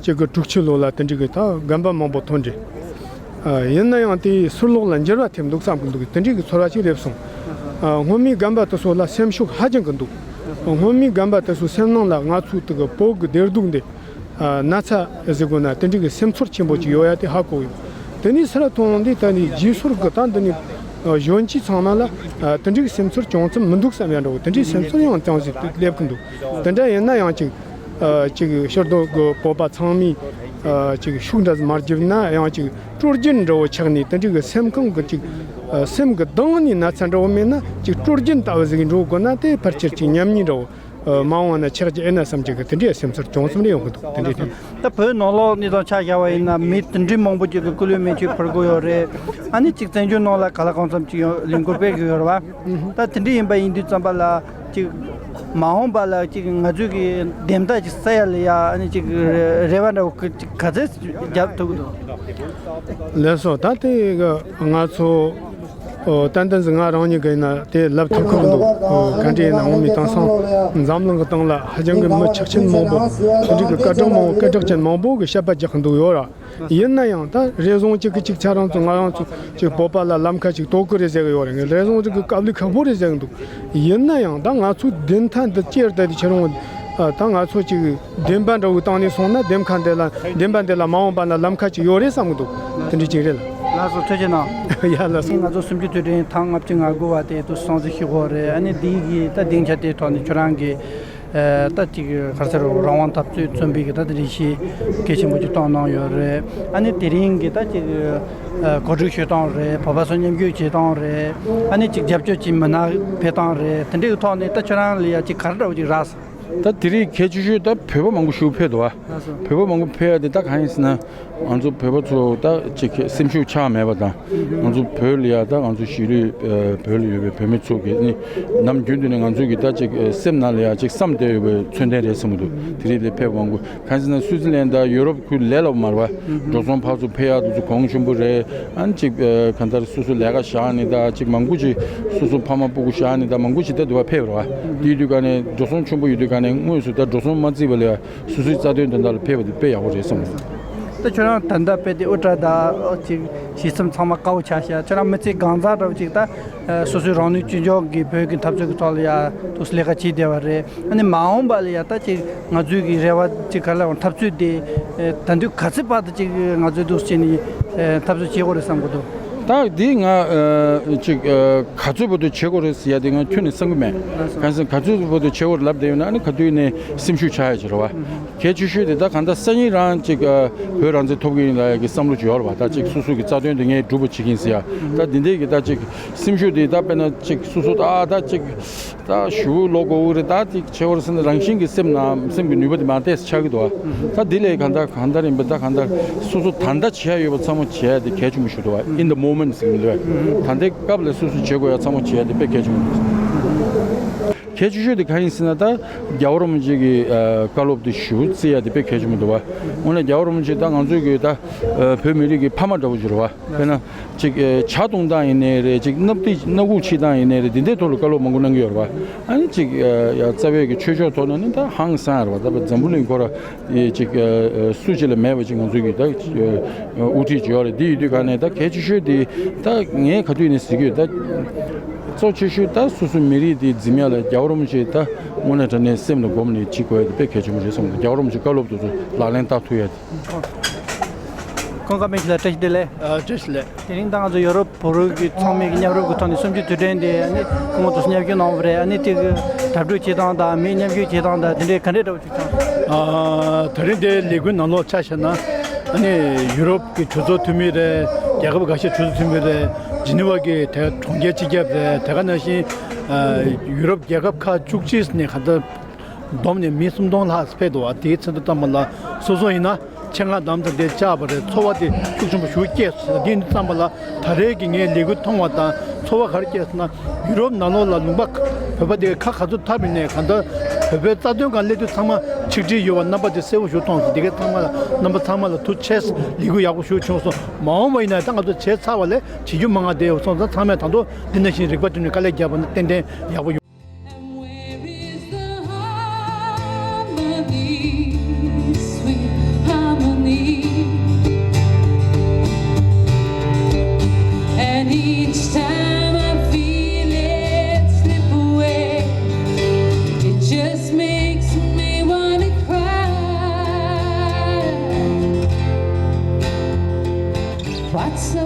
ཅིག་གི་དྲུག་ཅུ་ལོ་ལ་དེ་འདྲའི་གི་ད་རྒན་པ་མང་པོ་ཐོན་རེད། ཨ། ཡིན་ན་ཡང་དེའི་ཚུར་ལོག་ལ་འགྱུར་བ་ཐེབས་འདུག་བསམ་གི་འདུག་དེ་འདྲའི་གི་ཚོར་བ་ཅིག་སླེབས་སོང་། ཨ། སྔོན་མའི་རྒན་པ་དེ་ཚོ་ལ་སེམས་ཤུགས་ཧ་ཅང་གི་འདུག་སྔོན་མའི་རྒན་པ་དེ་ཚོའི་སེམས་ནང་ལ་ང་ཚོའི་དེ་གི་བོད་གི་བདེ་སྡུག་འདི། ཨ། ན་ཚ་ཟེར་དགོས་ན་དེ་འདྲའི་གི་སེམས་ཚོར་ཆེན་པོ་ཅིག་ཡོད་ཡ་དེ་ཧ་གོ་ཡོད། དེ་ནས་ཚུར་ཐོན་འདི་ད་ནི་རྗེས་སོར་གི་ད་འདི་ནི་གཞོན་སྐྱེས་ཚང་མ་ལ་དེ་འདྲའི་གི་སེམས་ཚོར་ཅུང་ཙམ་མི་འདུག་བསམ་ཡ་འདྲ་བོ་དེ་འདྲའི་སེམས་ཚོར་ཡང་ཅུང་ཟད་སླེབས་གི་འདུག་དེ་འདྲ་ཡིན་ན་ཡང་ཅིག་ཨ། ཅིག་ཕྱིར་སྡོད་ཀྱི་བོད་པ་ཚང་མས་ཨ། ཅིག་ཤུགས་འདྲ་ཟིག་མ་བརྒྱབ་ན་ཡང་ཅིག་སྲོལ་རྒྱུན་འདྲ་བོ་ཆགས་ནས་དེ་འདྲའི་གི་སེམས་ཁོང་གི་ཅིག་ཨ། སེམས་ཀྱི་གདངས་ནས་ན་ཚ་འདྲ་བོ་མེད་ན་ཅིག་སྲོལ་རྒྱུན་ལྟ་བུ་ཟིག་འགྲོ་དགོས་ན་དེ་ཕལ་ཆེར་ཅིག་ཉམས་ཉེས་འདྲ་བོ་ཨ། མ་འོངས་ན་ཆགས་ཀྱི་ཨེ་ན་བསམ་གྱི་གི་དེ་འདྲའི་སེམས་ཚོར་ཅུང་ཙམ་རེ་ཡོང་གི་འདུག་དེ་འདྲའི་དེ། ད་བོད་ནང་ལོགས་གནས་སྟངས་ཆ་བཞག་པ་ཡིན་ན་མི་དེ་འདྲའི་མང་པོ་ཅིག་གི་སྐུ་ལུས་མེ་མཆོད་ཕུལ་གི་ཡོད་རེད། ཨ་ནི་ཅིག་བཙན་བྱོལ་ནང་ལ་གང་ལ་གང་འཚམ་ཅིག་ཡང་ལས་འགུལ་སྤེལ་གི་ཡོད་རེད་བ། ད་དེ་འདྲ་ཡིན་པ་ཡིན་དུས་ཙམ་པ་ལ་ཅིག་མ་འོངས་པ་ལ་ཅིག་ང་ཚོས་ཀྱི་བདེན་མཐའ་ཅིག་གསལ་ཡ་ལ་ཡ་ཨ་ནི་ཅིག་རེ་བ་འདྲ་བོ་ཅིག་ག་ཚད་རྒྱབ་ཐུབ་ཀྱི་འདུག་ལགས་སོ། ད་དེ་གི་ང་ཚོ་ཨོ་ཏན་ཏན་ཟིག་ང་རང་ཉིད་ཀྱིས་ཡིན་ན་དེ་ལབ་ཐུབ་ཁག་འདུག་ཨོ་ག་འདྲ་ཡིན་ན་འོ་མི་དེང་སང་འཛམ་གླིང་གི་སྟེང་ལ་ཧ་ཅང་གི་མི་ཆགས་ཆེན་མང་པོ་དེ་འདྲ་གི་སྐད་གྲགས་མང་པོ་སྐད་གྲགས་ཅན་མང་པོ་གི་བཤད་པ་རྒྱག་གི་འདུག་ཡོད་ར། ཡིན་ན་ཡང་ད་རེ་ཟུང་གཅིག་གི་གཅིག་ཆ་རང་ཚོ་ང་རང་ཚོ་གཅིག་བོད་པ་ལ་ལམ་ཁ་གཅིག་གཏོར་གི་རེད་ཟེར་གི་ཡོད་རེད། ངས་རེ་ཟུང་གཅིག་གི་དཀའ་ལས་ཁག་པོ་རེད་ཟེར་གི་འདུག་ཡིན་ན་ཡང་ད་ང་ཚོའི་བདེན་མཐའ་འདི་ཅེར་ད་དེ་ཁྱེད་རང་ད་ང་ཚོ་གཅིག་བདེན་པ་འདྲ་བོའི་སྟེང་ནས་སོང་ན་བདེན་ཁ་འདི་ལ་བདེན་པ་འདི་ལ་མ་འོངས་པ་ན་ལམ་ཁ་གཅིག་ཡོད་རེད་བསམ་གི་འདུག་དེ་འདྲ་གཅིག་རེད་ལ། ལགས་སོ་ཐུགས་རྗེ་གནང་། ཡ་ལགས་སོ། ང་ཚོ་གསུམ་བཅུ་དུས་དྲན་ཐེངས་ལྔ་བཅུ་ང་དགུ་བ་དེ་དུས་སང་ཟིག་ཤིག་གོ་རེད། ཨ་ནི་འདི་གི་ད་སྡིངས་ཆ་དེའི་ཐོག་ནས་ཁྱོད་རང་གི་ཨ་ད་ཅིག་ག་རེ་ཟེར་རང་དབང་འཐབ་རྩོད་རྩོམ་པའི་གི་ད་དེ་རེ་ཞིག་གལ་ཆེན་པོ་ཅིག་བཏོན་གནང་ཡོད་རེད། ཨ་ནི་དེ་རིང་གི་ད་ཅིག་གོ་སྒྲིག་ཞུ་སྟངས་རེད། བོད་པ་ཚོ་མཉམ་ཞུགས་བྱེད་སྟངས་རེད། ཨ་ནི་ཅིག་རྒྱབ་སྐྱོར་གྱི་མི་སྣ་ཕེབས་སྟངས་རེད། དེ་འདྲའི་གི་ཐོག་ནས་ད་ཁྱོད་རང་ལ་ཡ་ཅིག་ག་རེ་འདྲ་བོ་ཅིག་རག་སོང་། ད་དེ་རིང་གལ་ཆེ་ཤོས་ད་བོད་པ་མང་པོ་ཞིག་ཕེབས་འདུག་ཨ། ལགས་སོ། བོད་པ་མང་པོ་ཕེབས་ཡ་དེ་ད་གང་ཡིན་ཟེར་ན། ང་ཚོ་བོད་པ་ཚོ་ད་ཅིག་སེམས་ཤུགས་ཆག་མེད་པ་དང་། ང་ཚོ་བོད་ལ་ཡ་ད་ང་ཚོ་གཞིས་ལུས་ཨ་བོད་ལ་ཡོད་པའི་བོད་མི་ཚོ་གི་ནི་ནམ་རྒྱུན་དུ་ནས་ང་ཚོ་གི་ད་ཅིག་ཨ་སེམས་ནང་ལ་ཡ་ཅིག་བསམ་བསྡད་ཡོད་པའི་མཚོན་དོན་རེད་བསམ་གི་འདུག་དེ་རིང་དེ་ཕེབས་མང་པོ་གང་ཡིན་ཟེར་ན་སུའི་ཙི་ལན་དང་ཡུ་རོབ་ཁུལ་ལས་སླ་པོ་མ་རེད་པ། འགྲོ་སོང་ཕར་ཚུར་ཕེབས་ཡག་དེ་ཚོ་གོང་ཆེན་པོ་རེད། ཨ་ནི་ཅིག་ཨ་གང་ལྟར་སོ་སོ་ལས་ཀ་བཞག་ནས་ད་ཅིག་མང་པོ་ཅིག་སོ་སོ་ཕ་མ་སྤུ་གུ་བཞག་ནས་ད་མང་པོ་ཅིག་ད་དུ་བ་ཕེབས་རེད་པ། དེ་ཡོད་དུས་ག་ནས་འགྲོ་སོང་ཆེན་པོ་ཡོད་དུས་ག་ནས་དངོས་སུ་ད་འགྲོ་སོང་མ་བརྩིས་པ་ལ་ཡ། སོ་སོའི་རྩ་དོན་དོན་དག་ལ་ཕེབས་པ་དེ་དཔེ་ཡག་པོ་རེད་བསམ་གི་འདུག་ད་ཁྱོད་རང་ད་ལྟ་དཔེ་དེ་ཨུ་ཏྲ་ད་ཅིག་ཞིག་སེམས་ཚང་མ་དཀའ་བོ་ཆགས་ཤག་ཁྱོད་རང་མི་ཚེ་གང་ཟག་འདྲ་བོ་ཅིག་ད་སོ་སོའི་རང་ནུས་ཅི་འཇོག་གིས་བོད་ཀྱི་འཐབ་རྩོད་ཀྱི་ཐོག་ལ་ཡ་ཐུགས་སུ་ལས་ཀ་བྱས་བསྡད་པ་རེད། ཨ་ནི་མ་འོངས་པ་ལ་ཡ་ད་ཅིག་ང་ཚོའི་གི་རེ་བ་ཅིག་ག་ལ་འཐབ་རྩོད་དེ་ད་དུང་ག་ཚོད་བར་དུ་ཅིག་ང་ཚོས་འདུག་བྱས་ནས་འཐབ་རྩོད་བྱེད་དགོས་རེད་བསམ་གི་འདུག་ད་འདི་ང་ཅིག་ག་ཚོད་བར་དུ་བྱེད་དགོས་རེད་ཟེར་ཡ་དེ་ང་ཁྱོན་ནས་བསམ་གི་མེད། གང་ཟེར་ག་ཚོད་བར་དུ་བྱེད་དགོས་རེད་ལབ་བསྡད་ཡོད་ན་ཨ་ནི་ག་དུས་ནས་སེམས་ཤུགས་ཆག་ཡ་ཅིག་རེད་པ། གལ་ཆེ་ཤོས་དེ་ད་གང་ལྟར་སང་ཉིན་རང་ཅིག་ཨ་བོད་རང་བཙན་ཐོབ་ཀྱི་ཡིན་ལབ་ཡ་གི་བསམ་བློ་ཅིག་ཡོད་རེད་པ། ད་ཅིག་སོ་སོ་གི་རྩ་དོན་དེ་ངས་སྒྲུབ་པ་བྱེད་ཀྱི་ཡིན་ཟེར་ཡ། ད་འདི་འདྲའི་གི་ད་ཅིག་སེམས་ཤུགས་དེ་ད་དཔེར་ན་ཅིག་སོ་སོ་ད་ད་ཅིག་ད་ཞུ་ལོ་གོ་བོ་རེད། ད་ཅིག་བྱེད་བར་སེམས་རང་བཞིན་གྱི་སེམས་ནང་སེམས་ཀྱི་ནུས་པ་དེ་མར་ཏོག་ཙམ་ཆག་གི་འདུག་པ། ད་འདི་ལས་གང་ལྟར་གང་ལྟར་ཡིན་པ་ད་གང་ལྟར་སོ་སོ་ད་ལྟ་བྱེད་ཡ་ཡོད་པ་ཚང་མ་བྱེད་ཡ་དེ་གལ་ཆེན་པོ་ཞིག་འདུག་པ། In the moment ཟེར་གི་འདུག་པ། ད་ལྟའི་སྐབས་ལ་སོ་སོ་བྱེད་དགོས་ཡ་ཚང་མ་བྱེད་ཡ་དེ་དཔེ་གལ་ཆེན་པོ་འདུག་གལ་ཆེ་ཤོས་དེ་གང་ཡིན་ཟེར་ན་ད་རྒྱལ་བ་རིན་པོ་ཆེ་གི་ཨ་བཀའ་སློབ་དེ་ཞུ་བརྩི་ཡ་དེ་དཔེ་གལ་ཆེན་པོ་འདུག་པ། དངོས་གནས་རྒྱལ་བ་རིན་པོ་ཆེ་ད་ང་ཚོའི་གི་ད་ཨ་བོད་མི་རིགས་ཀྱི་ཕ་མ་འདྲ་བོ་ཅིག་རེད་པ། དཔེར་ན་ཅིག་ཨ་ཇ་བཏུང་སྟངས་ཡིན་ནའི་རེད། ཅིག་སྣབས་ཏིག་སྣ་ཁུག་ཕྱིས་སྟངས་ཡིན་ནའི་རེད། འདི་འདྲའི་ཐོག་ལ་བཀའ་སློབ་མང་པོ་གནང་གི་ཡོད་རེད་པ། ཨ་ནི་ཅིག་ཨ་ཡ་རྩ་བའི་གི་ཆོས་ཕྱོགས་ཐོག་ནས་ནི་ད་ཧང་སང་ཡ་རེད་པ། ད་འཛམ་བུ་གླིང་ཁོ་ར་ཨེ་ཅིག་ཨ་ཨ་སུ་གཅིག་ལ་མེད་པ་ཅིག་ང་ཚོའི་གི་ད་ཨ་དབུ་ཁྲིད་ཅིག་ཡོད་རེད། འདི་ཡོད་དུས་ག་ནས་ད་གལ་ཆེ་ཤོས་དེ་ད་ངས་ག་དུས་ནས་ཟེར་གི་ཡོད། ད་གཙོ་ཆེ་ཤོས་ད་སོ་སོའི་མི་རིགས་དེ་འཛིན་ཡ་ལ་རྒྱལ་བ་རིན་པོ་ཆེ་ད་དངོས་གནས་དྲང་གནས་སེམས་ལ་སྒོམ་ནས་བྱེད་དགོས་ཡ་དེ་དཔེ་གལ་ཆེན་པོ་རེད་བསམ་གི་འདུག་རྒྱལ་བ་རིན་པོ་ཆེ་བཀའ་སློབ་དེ་ཚོ་ལག་ལེན་བསྟར་ཐུབ་ཡ་དེ། ཀུན་དགའ་སྨན་ཤིང་ལགས། བཀྲ་ཤིས་བདེ་ལེགས། ཨ། བཀྲ་ཤིས་བདེ་ལེགས། དེ་རིང་ད་ང་ཚོ་ཡོ་རོབ་བོད་རིགས་ཀྱི་ཚོགས་མི་གི་མཉམ་རུབ་ཀྱི་ཐོག་ནས་གསུམ་བཅུའི་དུས་དྲན་དེ་ཨ་ནི་སྐུ་ངོ་དུ་སུ་མཉམ་ཞུགས་གནང་བ་རེད། ཨ་ནི་དེ་གི་གྲ་སྒྲིག་བྱེད་སྟངས་དང་མི་མཉམ་ཞུགས་བྱེད་སྟངས་དང་དེ་འདྲའི་ག་འདྲས་འདྲ་བོ་ཅིག་བྱུང་། ཨ། ད་རིང་དེ་ལས་འགུལ་ནང་ལོགས་ཆ་བཞག་ན། ཨ་ནི་ཡུ་རོབ་ཀྱི་གྲོས་ཚོགས་འཐུས་མི་རེད། རྒྱལ་ཁབ་འགའ་ཤས་གྲོས་ཚོགས་འཐུས་མི་རེད། ཇི་ནི་ཝ་གི་དེ་གྲོང་ཁྱེར་སྤྱི་ཁྱབ་རེད། དེ་ག་ནང་བཞིན། ཨ། ཡུ་རོབ་རྒྱལ་ཁབ་ཁག་བཅུ་གཅིག་ནས་ག་ད་བསྡོམས་ནས་མི་སུམ་སྟོང་ལྷག་ཕེབས་འདུག་བ། དེའི་ཚན་དུ་བལྟམས་པ་ལ་སོ་སོ་ཡིན་ན་ཆེད་མངགས་དམ་དང་དེ་བཅར་བ་རེད། ཚོར་བ་དེ་ཤུགས་ཆེན་པོ་ཞིག་སྐྱེས་སོང་། དེ་ཡིན་དུས་ཙམ་པ་ལ་ད་རེས་ཀྱི་ངའི་ལས་འགུལ་མཐོང་བ་དང་ཚོར་བ་ག་རེ་སྐྱེས་སོང་ན། ཡུ་རོབ་ནང་ལོགས་ལ་ལུང་པ་བོད་པ་དེ་ཁ་ག་ཚོད་འཐབ་ཡིན་ནའི་གང་ལྟར་བོད་པའི་རྩ་དོན་སྒང་སླེབས་དུས་ཚང་མ་ཆིག་སྒྲིལ་ཡོད་པ་རྣམ་པ་དེ་གསལ་པོ་ཞིག་མཐོང་སོང་། དེ་གའི་ཚང་མ་ལ་རྣམ་པ་ཚང་མ་ལ་ཐུགས་རྗེ་ཆེ། ལས་འགུལ་ཡག་པོ་ཞིག་བྱུང་སོང་། མ་འོངས་པ་ཡིན་ན་ད་ང་ཚོ་བྱས་ཚར་བ་ལས་བྱེད་རྒྱུ་མང་ང་བསྡད་ཡོད་སོང་ཙང་། ཚང་མས་ད་དུང་འདི་ནང་བཞིན་རིག་པ་བསྒྲིམས་ནས་དཀའ་ལས་བརྒྱབ་པ་ན་ཏན་ཏན་ཡག་པོ་ཡོང་། And where is the harmony, sweet harmony? And each time I feel it slip away, it just makes me wanna cry. What's so